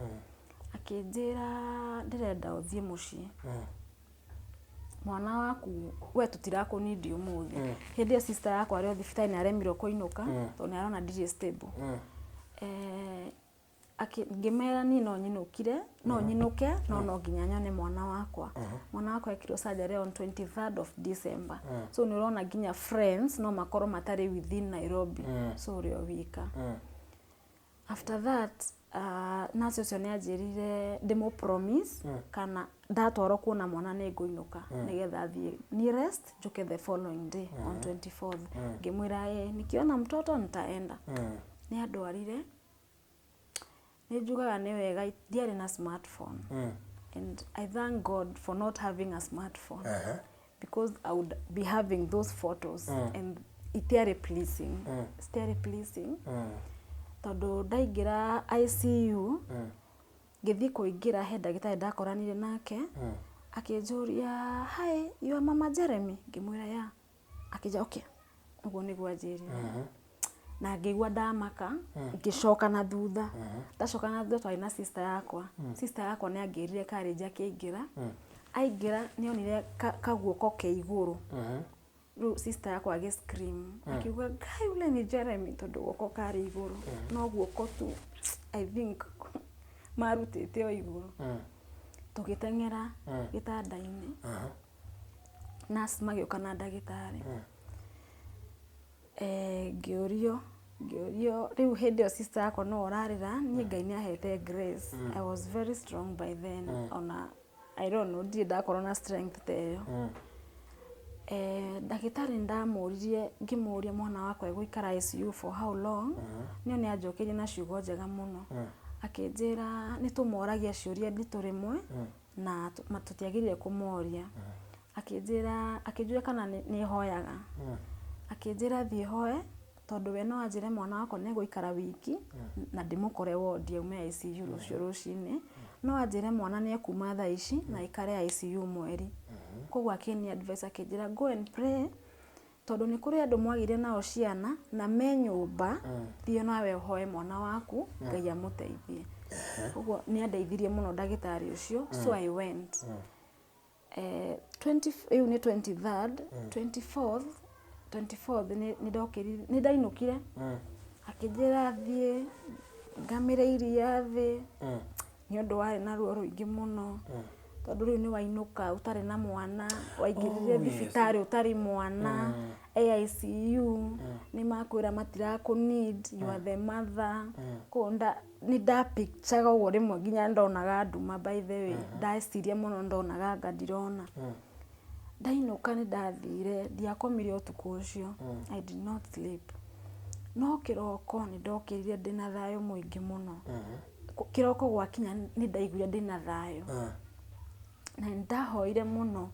akĩnjĩra, "Ndĩrenda ũthiĩ mũciĩ, mwana waku we tũtirakũnindi ũmũthĩ." Hĩndĩ ĩyo sister yakwa arĩ o thibitarĩ, nĩ aremirwo kũinũka tondũ nĩ arona ndirĩ stable. Ngĩmera niĩ no nyinũkire, no nyinũke, no no nginya nyone mwana wakwa. Mwana wakwa ekirwo surgery on 23rd of December, so nĩ ũrona nginya friends no makorwo matarĩ within Nairobi, so ũrĩ o wika. After that, nurse ũcio nĩ anjĩrire ndĩmũ promise kana ndatwarwo kuona mwana nĩ ngũinũka, nĩgetha thiĩ ni rest, njoke the following day on 24th. Ngĩmwĩra ĩ, nikiona mtoto nitaenda. Nĩ andwarire. Nĩ njugaga nĩ wega ndiarĩ na smartphone, and I thank God for not having a smartphone, because I would be having those photos and itiarĩ pleasing, citiarĩ pleasing, tondũ ndaingĩra ICU. Ngĩthiĩ kũingĩra he ndagĩtarĩ ndakoranire nake, akĩnjũria, "Hi, you are Mama Jeremy?" Ngĩmwĩra, "Yeah." Akĩnjĩra, "Okay." Ũguo nĩguo anjĩrire. Na ngĩigua ndamaka, ngĩcoka na thutha. Ndacoka na thutha twarĩ na sister yakwa. Sister yakwa nĩ angĩrire courage akĩingĩra. Aingĩra nĩ onire kaguoko ke igũrũ. Rĩu sister yakwa agĩ scream akiuga, "Ngai, ule ni Jeremy," tondũ guoko karĩ igũrũ. No guoko tu, I think marutĩte o igũrũ. Tũgĩteng'era gĩtanda-inĩ. Nurse magĩũka na ndagĩtarĩ. Ngĩũrio rĩu hĩndĩ ĩyo sister yakwa no ũrarĩra, niĩ Ngai nĩ ahete grace. I was very strong by then. Ona I don't know, ndirĩ ndakorwo na strength ta ĩyo. Ndagĩtarĩ nĩ ndamũririe, ngĩmũria mwana wakwa egũikara ICU for how long, no nĩ anjokeirie na ciugo njega mũno. Akĩnjĩra nĩ tũmoragia ciũria nditũ rĩmwe na tũtiagĩrĩire kũmoria. Akĩnjĩra, akĩnjũria kana nĩ hoyaga. Akĩnjĩra thiĩ hoe tondũ we no anjĩre mwana wakwa nĩ egũikara wiki na ndĩmũkore wodi aume ICU rũciũ rũcinĩ. No anjĩre mwana nĩ ekuma thaa ici na aikare ICU mweri. Koguo akĩni advice akĩnjĩra, "Go and pray, tondũ nĩ kũrĩ andũ mwagĩire nao ciana na me nyũmba, thiĩ nawe ũhoe mwana waku Ngai amũteithie." Ũguo nĩ andeithirie mũno ndagĩtarĩ ũcio, so I went. 20 ĩyo nĩ 23rd, 24th nĩ ndokĩrire, nĩ ndainũkire. Akĩnjĩra thiĩ ngamĩre iria thĩ nĩ ũndũ warĩ na ruo rũingĩ mũno, tondũ rĩu nĩ wainũka ũtarĩ na mwana, waingĩrire thibitarĩ ũtarĩ mwana, e ICU, nĩ makwĩra matirakũ need, you are the mother. Koguo nĩ ndapicturaga ũguo rĩmwe nginya ndonaga nduma. By the way, ndeciria mũno ndonaga anga ndirona. Ndainũka nĩ ndathire, ndiakomire ũtukũ ũcio. I did not sleep. No kĩroko nĩ ndokĩrire ndĩna thayũ mũingĩ mũno. Kĩroko gwakinya nĩ ndaiguire ndĩna thayũ. Na nĩ ndahoire mũno.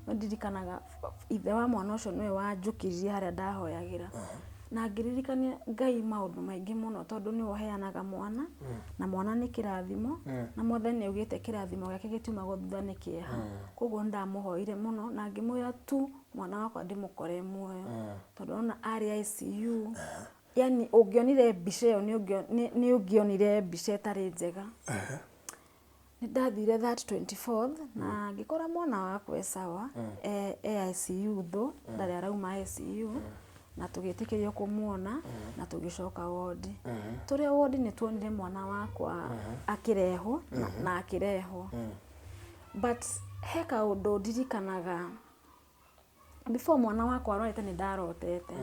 No ndirikanaga ithe wa mwana ũcio nĩwe wanjũkĩririe harĩa ndahoyagĩra. Na ngĩririkania Ngai maũndũ maingĩ mũno, tondũ nĩwe ũheanaga mwana, na mwana nĩ kĩrathimo, na Mwathani nĩ augĩte kĩrathimo gĩake gĩtiumagwo thutha nĩ kĩeha. Koguo nĩ ndamũhoire mũno na ngĩmwĩra tu mwana wakwa ndĩmũkore muoyo. Tondũ ona arĩ ICU, yani ũngĩonire mbica ĩyo nĩ ũngĩonire mbica ĩtarĩ njega. Nĩ ndathire that 24th na ngĩkora mwana wakwa e sawa, e ICU though ndarĩ arauma ICU, na tũgĩtĩkĩrio kũmuona na tũgĩcoka wodi. Tũrĩ o wodi nĩ tuonire mwana wakwa akĩrehwo na akĩrehwo. But he kaũndũ ndirikanaga, before mwana wakwa arwarĩte nĩ ndarotete.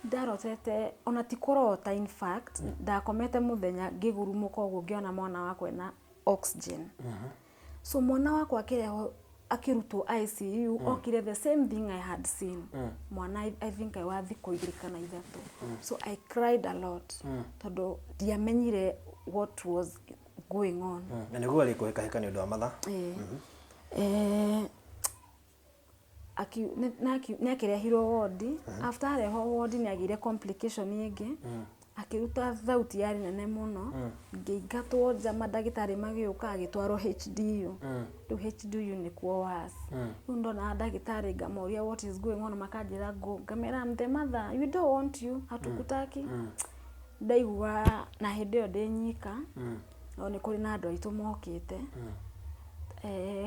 Ndarotete, ona ti kũrota, in fact ndakomete mũthenya ngĩgurumũka ũguo ngĩona mwana wakwa ena oxygen. So mwana wakwa akĩrehwo akĩrutwo ICU, okire the same thing I had seen. Mwana I think I wa thikũ 2 kana 3. So I cried a lot tondũ ndiamenyire what was going on. Na nĩguo arĩ kũhĩkahĩka nĩ ũndũ wa mathaa. Nĩ akĩrehirwo wodi. After arehwo wodi nĩ agĩire complication ĩngĩ, akĩruta thauti yarĩ nene mũno, ngĩingatwo nja, mandagĩtarĩ magĩũka, agĩtwarwo HDU. Rĩu HDU nĩkuo worse. Rĩu ndona ndagĩtarĩ ngamoria, "What is going on?" Makanjĩra go, ngamera, "I'm the mother, we don't want you, hatukutaki." Ndaigua na hĩndĩ ĩyo ndĩ nyika, no nĩ kũrĩ na andũ aitũ mokĩte.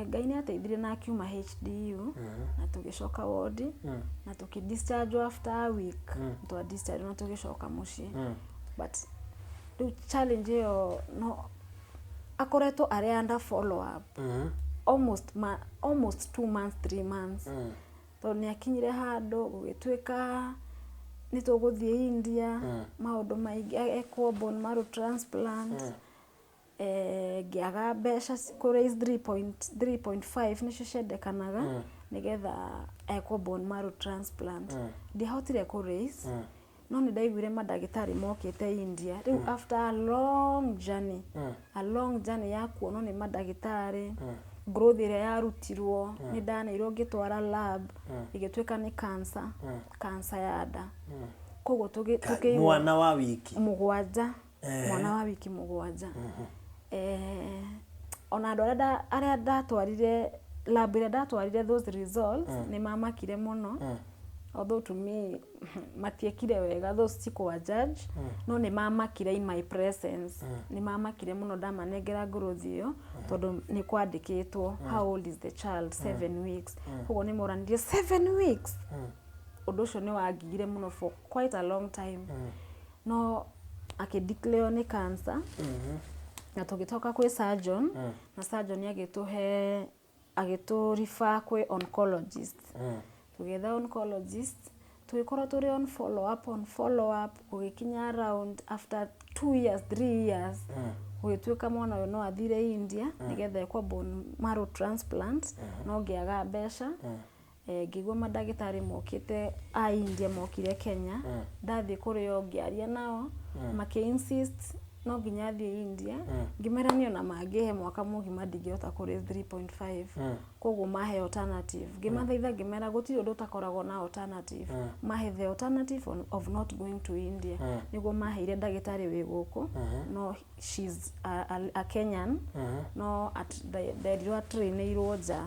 Ngai nĩ ateithirie na akiuma HDU na tũgĩcoka wodi na tũkĩ discharge after a week. Twa discharge na tũgĩcoka mũciĩ, but rĩu challenge ĩyo no akoretwo arĩ under follow up almost 2 months, 3 months, tondũ nĩ akinyire handũ gũgĩtuĩka nĩ tũgũthiĩ India, maũndũ maingĩ, ekwo bone marrow transplant. Ngĩaga mbeca kũ raise 3.5 nĩcio ciendekanaga nĩgetha ekwo bone marrow transplant. Ndiahotire kũ raise, no nĩ ndaiguire mandagĩtarĩ mokĩte India. Rĩu after a long journey, a long journey ya kuonwo nĩ mandagĩtarĩ, growth ĩrĩa yarutirwo nĩ ndaneirwo ngĩtwara lab ĩgĩtuĩka nĩ cancer, cancer ya nda. Koguo tũkĩigua Mwana wa wiki 7. Mwana wa wiki 7. Ona andũ arĩa ndatwarire lab ĩrĩa ndatwarire those results nĩ mamakire mũno. Although to me matiekire wega, those ti kũwa judge, no nĩ mamakire in my presence. Nĩ mamakire mũno ndamanengera growth ĩyo, tondũ nĩ kwandĩkĩtwo how old is the child, 7 weeks. Koguo nĩ moranirie 7 weeks. Ũndũ ũcio nĩ wangigire mũno for quite a long time. No akĩ declare nĩ cancer na tũgĩtoka kwĩ surgeon, na surgeon agĩtũhe, agĩtũ refer kwĩ oncologist. Tũgĩetha oncologist, tũgĩkorwo tũrĩ on follow up, on follow up, gũgĩkinya around after 2 years, 3 years, gũgĩtuĩka mwana ũyũ no athire India nĩgetha ekwo bone marrow transplant, no ngĩaga mbeca. Ngĩigua mandagĩtarĩ mokĩte a India mokire Kenya. Ndathiĩ kũrĩ o ngĩaria nao, makĩ insist no nginya thiĩ India. Ngĩmera niĩ ona mangĩhe mwaka mũgima ndingĩhota kũ raise 3.5. Koguo mahe alternative. Ngĩmathaitha, ngĩmera gũtirĩ ũndũ ũtakoragwo na alternative. Mahe the alternative of not going to India. Nĩguo maheire ndagĩtarĩ wĩ gũkũ, no she's a Kenyan, no nderirwo atrainĩirwo nja,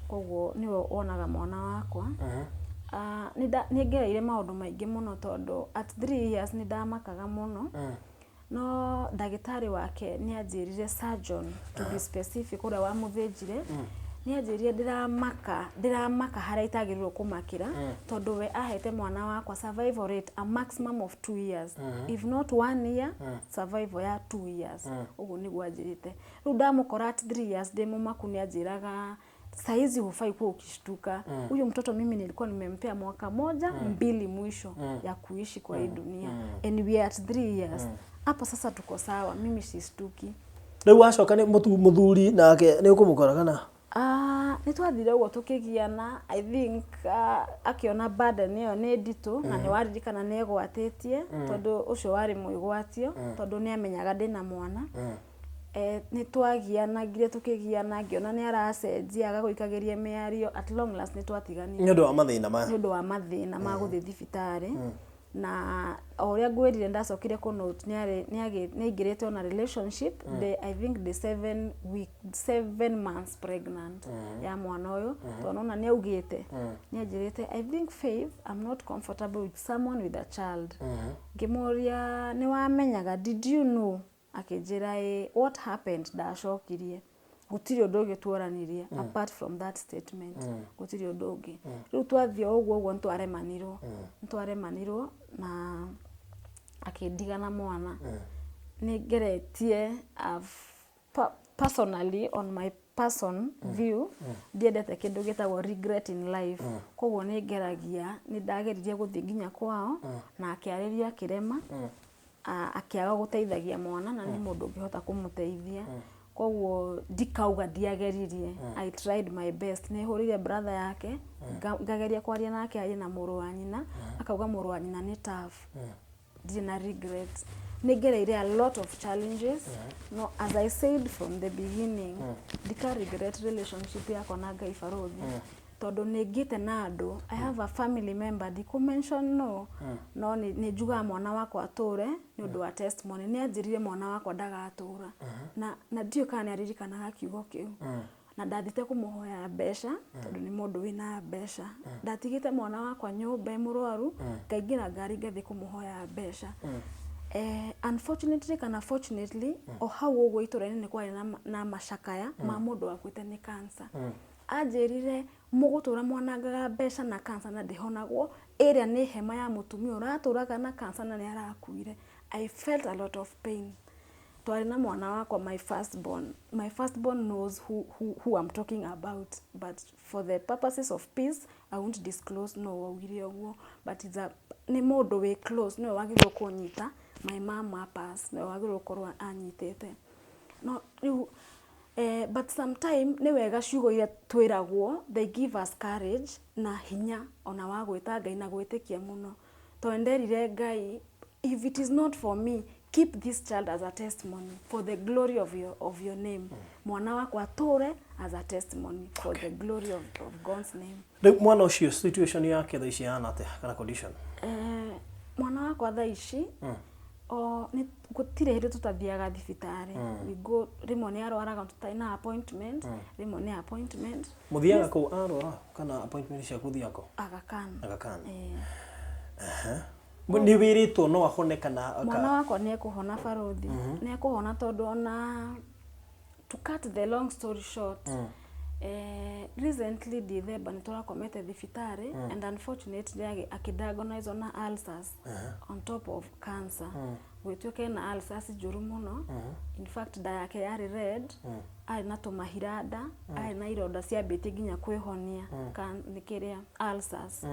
koguo nĩwe wonaga mwana wakwa. Nĩ ngereire maũndũ maingĩ mũno, tondũ at 3 years nĩ ndamakaga mũno. No ndagĩtarĩ wake nĩ anjĩrire, surgeon to be specific, ũrĩa wamũthĩnjire, nĩ anjĩrire ndĩramaka, ndĩramaka harĩa itagĩrĩirwo kũmakĩra, tondũ we ahete mwana wakwa survival rate a maximum of 2 years, if not one year, survival ya 2 years. Ũguo nĩguo anjĩrĩte. Rĩu ndamũkora at 3 years ndĩ mũmaku, nĩ anjĩraga saizi hufai kuwa ukishtuka, huyu mtoto mimi nilikuwa nimempea mwaka moja, mbili mwisho ya kuishi kwa hii dunia, and we are at 3 years hapo sasa, tuko sawa, mimi sistuki. Rĩu wacoka nĩ mũthuri nake nĩ ũkũmũkora kana? Ah, nĩ twathire ũguo tũkĩgiana. I think akĩona burden ĩyo nĩ nditũ, na nĩ waririkana nĩ egwatĩtie, tondũ ũcio warĩ mwĩgwatio, tondũ nĩ amenyaga ndĩna mwana. Nĩ twagianagire, tũkĩgiana, ngĩona nĩ aracenjia, agagũikagĩria mĩario. At long last nĩ twatiganire. Nĩ ũndũ wa mathĩna maya. Nĩ ũndũ wa mathĩna ma gũthiĩ thibitarĩ. Na o ũrĩa ngwĩrire, ndacokire kũ note nĩ aingĩrĩte ona relationship I think the 7 week, 7 months pregnant ya mwana ũyũ, tondũ nona nĩ augĩte, nĩ anjĩrĩte, "I think, Faith, I'm not comfortable with someone with a child." Ngĩmũria, "Nĩ wamenyaga? Did you know?" Akĩnjĩra ĩ. What happened, ndacokirie gũtirĩ ũndũ ũngĩ tuoranirie apart from that statement, gũtirĩ ũndũ ũngĩ. Rĩu twathiĩ o ũguo ũguo, nĩ twaremanirwo na akĩndiga na mwana. Nĩ ngeretie, personally, on my person view, ndiendete kĩndũ gĩtagwo regret in life. Koguo nĩ ngeragia, nĩ ndageririe gũthiĩ nginya kwao na akĩarĩria, akĩrema, akĩaga gũteithagia mwana, na nĩ mũndũ ũngĩhota kũmũteithia. Koguo ndikauga ndiageririe. I tried my best. Nĩ hũrĩire brother yake, ngageria kwaria nake arie na mũrũ wa nyina, akauga mũrũ wa nyina nĩ tough. Ndirĩ na regret. Nĩ ngereire a lot of challenges, no as I said from the beginning, ndika regret relationship yakwa na Ngai Barũthi, tondũ nĩ ngĩte na andũ. I have a family member, ndikũ mention, no nĩ njugaga mwana wakwa atũre nĩ ũndũ wa testimony. Nĩ anjĩrire mwana wakwa ndagatũra, na ndiũĩ kana nĩ aririkanaga kiugo kĩu. Na ndathite kũmũhoya mbeca, tondũ nĩ mũndũ wĩna mbeca. Ndatigĩte mwana wakwa nyũmba e mũrwaru, ngaingĩra ngari ngathiĩ kũmũhoya mbeca. Unfortunately kana fortunately, o hau ũguo itũra-inĩ nĩ kwarĩ na macakaya ma mũndũ wakuĩte nĩ cancer. Anjĩrire, "Mũgũtũra mwanangaga mbeca na cancer na ndĩhonagwo, ĩrĩa nĩ hema ya mũtumia ũratũraga na cancer na nĩ arakuire." I felt a lot of pain. Twarĩ na mwana wakwa, my first born. My first born knows who I'm talking about, but for the purposes of peace I won't disclose no waugire ũguo, but it's a, nĩ mũndũ wĩ close, nĩwe wagĩrĩirwo kũnyita. My mama pass, nĩwe wagĩrĩirwo gũkorwo anyitĩte. No rĩu but sometime nĩ wega ciugo iria twĩragwo, they give us courage na hinya ona wa gwĩta Ngai na gwĩtĩkia mũno, tondũ nderire Ngai, "If it is not for me, keep this child as a testimony for the glory of your name." Mwana wakwa atũre as a testimony for the glory of God's name. Rĩu mwana ũcio, situation yake thaa ici ihana atĩa, kana condition? Mwana wakwa thaa ici O nĩ gũtirĩ hĩndĩ tũtathiaga thibitarĩ. We go, rĩmwe nĩ arwaraga tũtarĩ na appointment, rĩmwe nĩ appointment. Mũthiaga kũ arwara kana appointment ciaku ũthiaga kũ? Aga Khan. Aga Khan. Eh. Nĩ wĩrĩtwo no ahone kana Mwana wakwa nĩ ekũhona, barũthi, nĩ ekũhona, tondũ ona to cut the long story short, recently December nĩ tũrakomete thibitarĩ and unfortunately akĩdiagnosed na ulcers on top of cancer. Gwĩtuĩka ena ulcers njũru mũno. In fact, nda yake yarĩ red, arĩ na tũmahira nda, arĩ na ironda ciambĩtie nginya kwĩhonia nĩ kĩrĩa ulcers,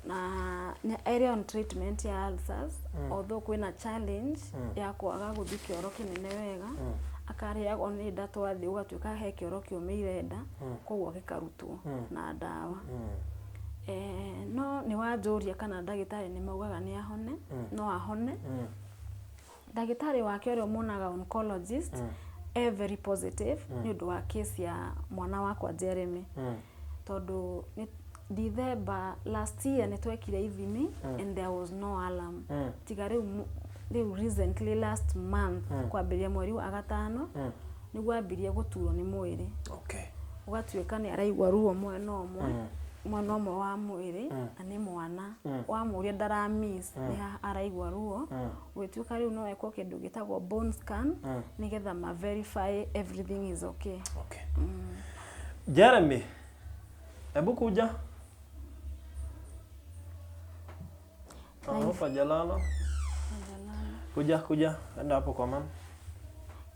na nĩ arĩ on treatment ya ulcers, although kwĩna challenge ya kwaga gũthiĩ kĩoro kĩnene wega, akarĩagwo nĩ nda, twathiĩ gũgatuĩka he kĩoro kĩũmĩire nda, koguo gĩkarutwo na ndawa. No nĩ wanjũria kana ndagĩtarĩ nĩ maugaga nĩ ahone. No ahone. Ndagĩtarĩ wake ũrĩa ũmuonaga, oncologist, e very positive nĩ ũndũ wa case ya mwana wakwa Jeremy, tondũ nĩ December last year nĩ twekire ithimi and there was no alarm, tiga rĩu recently, last month, kwambĩrĩria mweri wa gatano, nĩguo ambirie gũturwo nĩ mwĩrĩ. Ũgatuĩka nĩ araigua ruo mwena ũmwe wa mwĩrĩ, na nĩ mwana wamũria ndara miss nĩ haha araigua ruo. Gũgĩtuĩka rĩu no ekwo kĩndũ gĩtagwo bone scan nĩgetha ma verify everything is okay. Okay. Jeremy, hebu kuja. Hapa jalala. Kuja, kuja. Enda hapo kwa mama.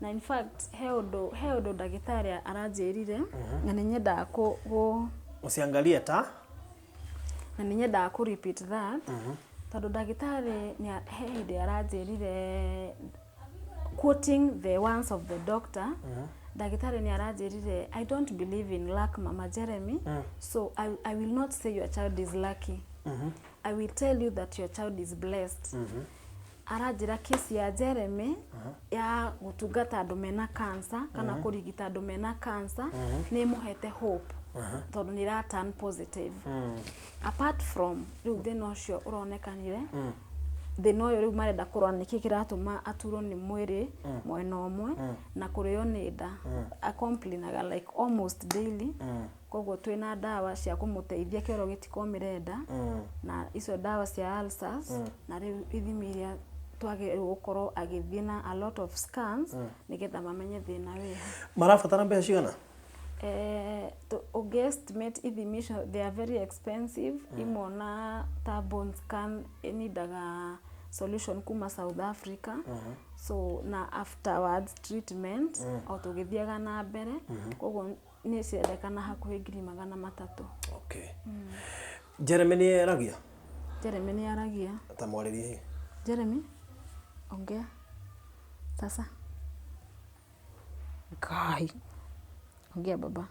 Na in fact he ũndũ ndagĩtarĩ aranjĩrire na nĩ nyendaga kũ Usiangalie ta. Na nĩ nyendaga kũ repeat that, tondũ ndagĩtarĩ he hĩndĩ aranjĩrire, quoting the words of the doctor, ndagĩtarĩ nĩ aranjĩrire, "I don't believe in luck, Mama Jeremy, so I will not say your child is lucky. I will tell you that your child is blessed." Aranjĩra kesi ya Jeremy ya gũtungata andũ mena cancer kana kũrigita andũ mena cancer nĩ ĩmũhete hope, tondũ nĩ ĩra turn positive. Apart from rĩu thĩna ũcio ũronekanire, thĩna ũyũ rĩu marenda kũrora nĩkĩ kĩratũma aturwo nĩ mwĩrĩ mwena ũmwe na kũrĩo nĩ nda. Acomplainaga like almost daily, koguo twĩna ndawa cia kũmũteithia kĩoro gĩtikomĩre nda, na icio ndawa cia ulcers, na rĩu ithimi iria twagĩrĩirwo gũkorwo agĩthiĩ na a lot of scans nĩgetha mamenye thĩna wĩha. Marabatara mbeca cigana? Ũngĩ estimate ithimi icio, they are very expensive. Imwe ona ta bone scan ĩnindaga solution kuma South Africa, so na afterwards treatment o tũgĩthiaga na mbere, koguo nĩ cirendekana hakuhĩ 300,000. Okay. Jeremy nĩ eragia? Jeremy nĩ aragia. Ta mwarĩrie. Jeremy, ongea sasa. Ngai, ongea baba,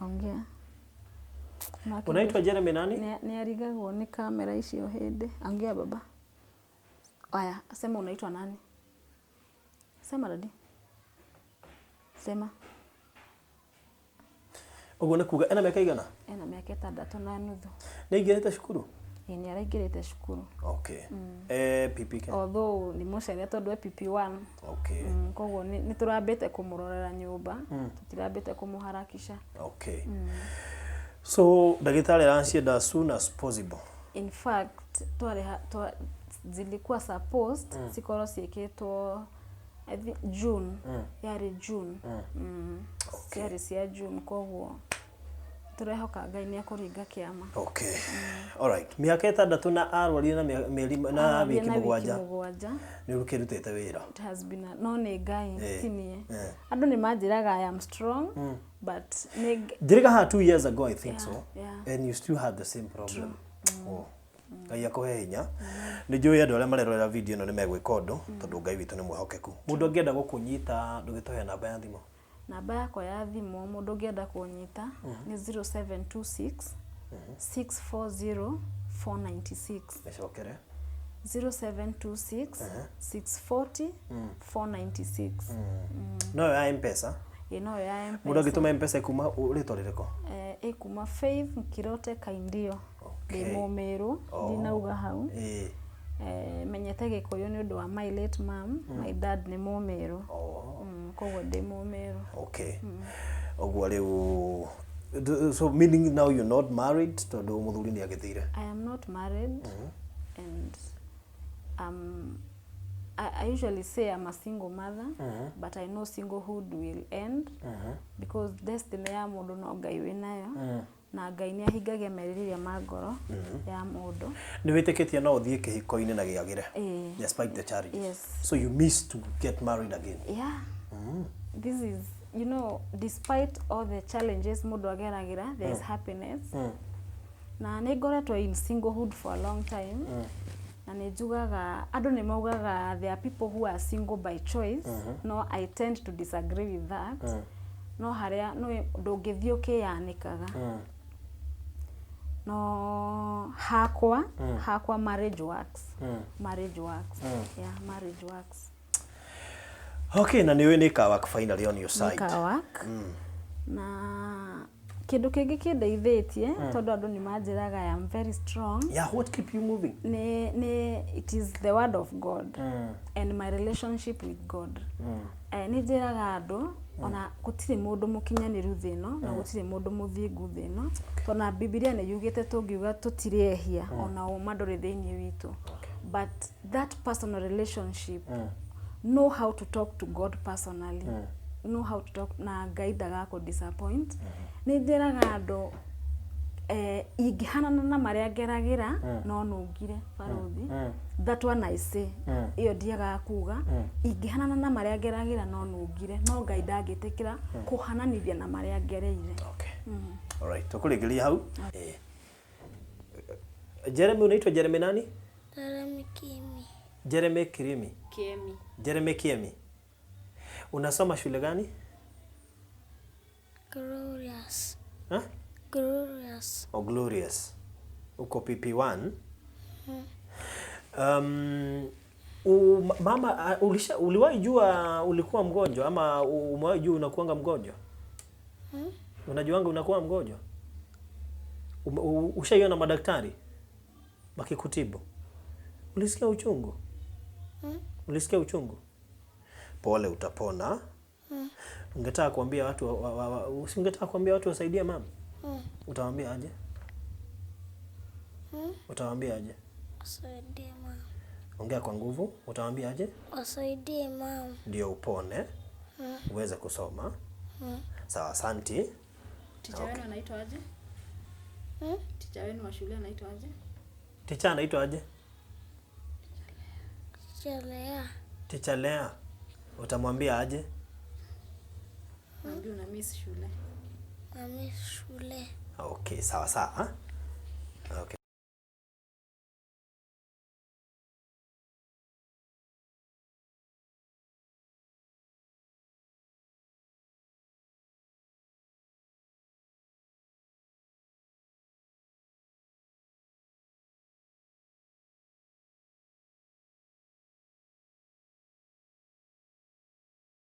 ongea. Unaitwa Jeremy nani? Nĩ arigagwo nĩ kamera icio hĩndĩ. Ongea baba. Aya, sema unaitwa nani? Sema, daddy. Sema. Ũguo nĩ kuga ena mĩaka igana? Ena mĩaka 6.5. Nĩ aingĩrĩte cukuru? Ĩ, nĩ araingĩrĩte cukuru. Okay. PPK? Although nĩ mũcere tondũ e PP1. Koguo nĩ tũrambĩte kũmũrorera nyũmba, tũtirambĩte kũmũharakisha. Okay. So ndagĩtarĩ aracienda as soon as possible. In fact, twarĩ zilikuwa supposed cikorwo ciĩkĩtwo, I think June, yarĩ June. Ciarĩ cia June, koguo tũrehoka Ngai nĩ ekũringa kĩama. Okay. Alright. Mĩaka 6 na arwarire na mĩeri na Arwarire wiki na wiki 7. 7. Nĩ ũkĩrutĩte wĩra. It has been no nĩ Ngai, ti niĩ. Andũ nĩ manjĩraga I am strong, but nĩ Njĩrĩga haha 2 years ago, I think so. Yeah. And you still had the same problem. Oh. Ngai akũhe hinya. Nĩ njũĩ andũ arĩa marerorera video ĩno nĩ megwĩka ũndũ, tondũ Ngai witũ nĩ mwĩhokeku. Mũndũ angĩenda gũkũnyita, ndũgĩtũhe namba ya thimũ. Namba yakwa ya thimũ, mũndũ ũngĩenda kũnyita, nĩ 0726 640 496. Mĩcokere. 0726 640 496. No ya M-Pesa? Ĩ, noyo ya Mũndũ M-Pesa. angĩtũma M-Pesa ĩkuma rĩtwa rĩrĩkũ? Ĩkuma Faith Nkirote Kaindio. Ndĩ Mũmĩrũ. Oh. Ndinauga hau. Menyete Gĩkũyũ nĩ ũndũ wa my late mom, my dad nĩ Mũmĩrũ. Oh. Koguo ndĩ Mũmĩrũ. Okay. Ũguo rĩu so meaning now you're not married tondũ mũthuri nĩ agĩthire. I am not married and I usually say I'm a single mother, but I know singlehood will end because destiny ya mũndũ no Ngai wĩnayo na Ngai nĩ ahingagia merirĩria ma ngoro ya mũndũ. Nĩ wĩtĩkĩtie no ũthiĩ kĩhiko-inĩ na gĩagĩre Ĩĩ. despite the challenges? Yes. So you miss to get married again? Yeah. This is, despite all the challenges mũndũ ageragĩra, there is happiness. Na nĩ ngoretwo in singlehood for a long time. Na nĩ njugaga, andũ nĩ maugaga there are people who are single by choice. No, I tend to disagree with that. No harĩa no ndũngĩthiĩ ũkĩyanĩkaga. No hakwa marriage works. Marriage works. Yeah, marriage works. Okay, na nĩ ũĩ nĩ ĩka finally on your side. Nĩka work. Na kĩndũ kĩngĩ kĩndeithĩtie tondũ andũ nĩ manjĩraga I am very strong. Yeah, what keep you moving? Nĩ it is the word of God and my relationship with God. Nĩ njĩraga andũ ona gũtirĩ mũndũ mũkinyanĩru thĩ ĩno na gũtirĩ mũndũ mũthingu thĩ ĩno, tondũ na Bibilia nĩ yugĩte tũngiuga tũtirĩ ehia ona ũma ndũrĩ thĩinĩ witũ. But that personal relationship, know how to talk to God personally, know how to talk na Ngai ndagakũ disappoint. Nĩ njĩraga andũ ingĩhanana na marĩa ngeragĩra no nungire barũthi. That one I say, ĩyo ndiagaga kuga, ingĩhanana na marĩa ngeragĩra no nungire, no Ngai ndangĩtĩkĩra kũhananithia na marĩa ngereire. Okay. All right, tukurĩkĩria hau. Jeremy, unaitwa Jeremy nani? Jeremy Kimi. Jeremy Kirimi. Kiemi. Jeremy Kiemi. Unasoma shule gani? Glorious. Huh? Glorious. Oh, Glorious. Uko PP1. Mama uliwahi jua ulikuwa mgonjwa ama umewahi jua unakuanga mgonjwa? Unajuanga unakuwa mgonjwa? Ushaiona madaktari wakikutibu? Ulisikia uchungu? Ulisikia uchungu? Pole, utapona. Ungetaka kuambia watu usingetaka kuambia watu wasaidie mama? Utawaambia aje? Utawaambia aje? Wasaidie mama. Ongea kwa nguvu, utawaambia aje? Wasaidie mama. Ndio upone, uweze kusoma. Sawa, asanti. Ticha wenu anaitwa aje? Ticha wenu wa shule anaitwa aje? Ticha anaitwa aje? Chelea. Ticha Lea. Utamwambia aje? Mwambie una miss shule. Mami shule. Okay, sawa sawa. Okay.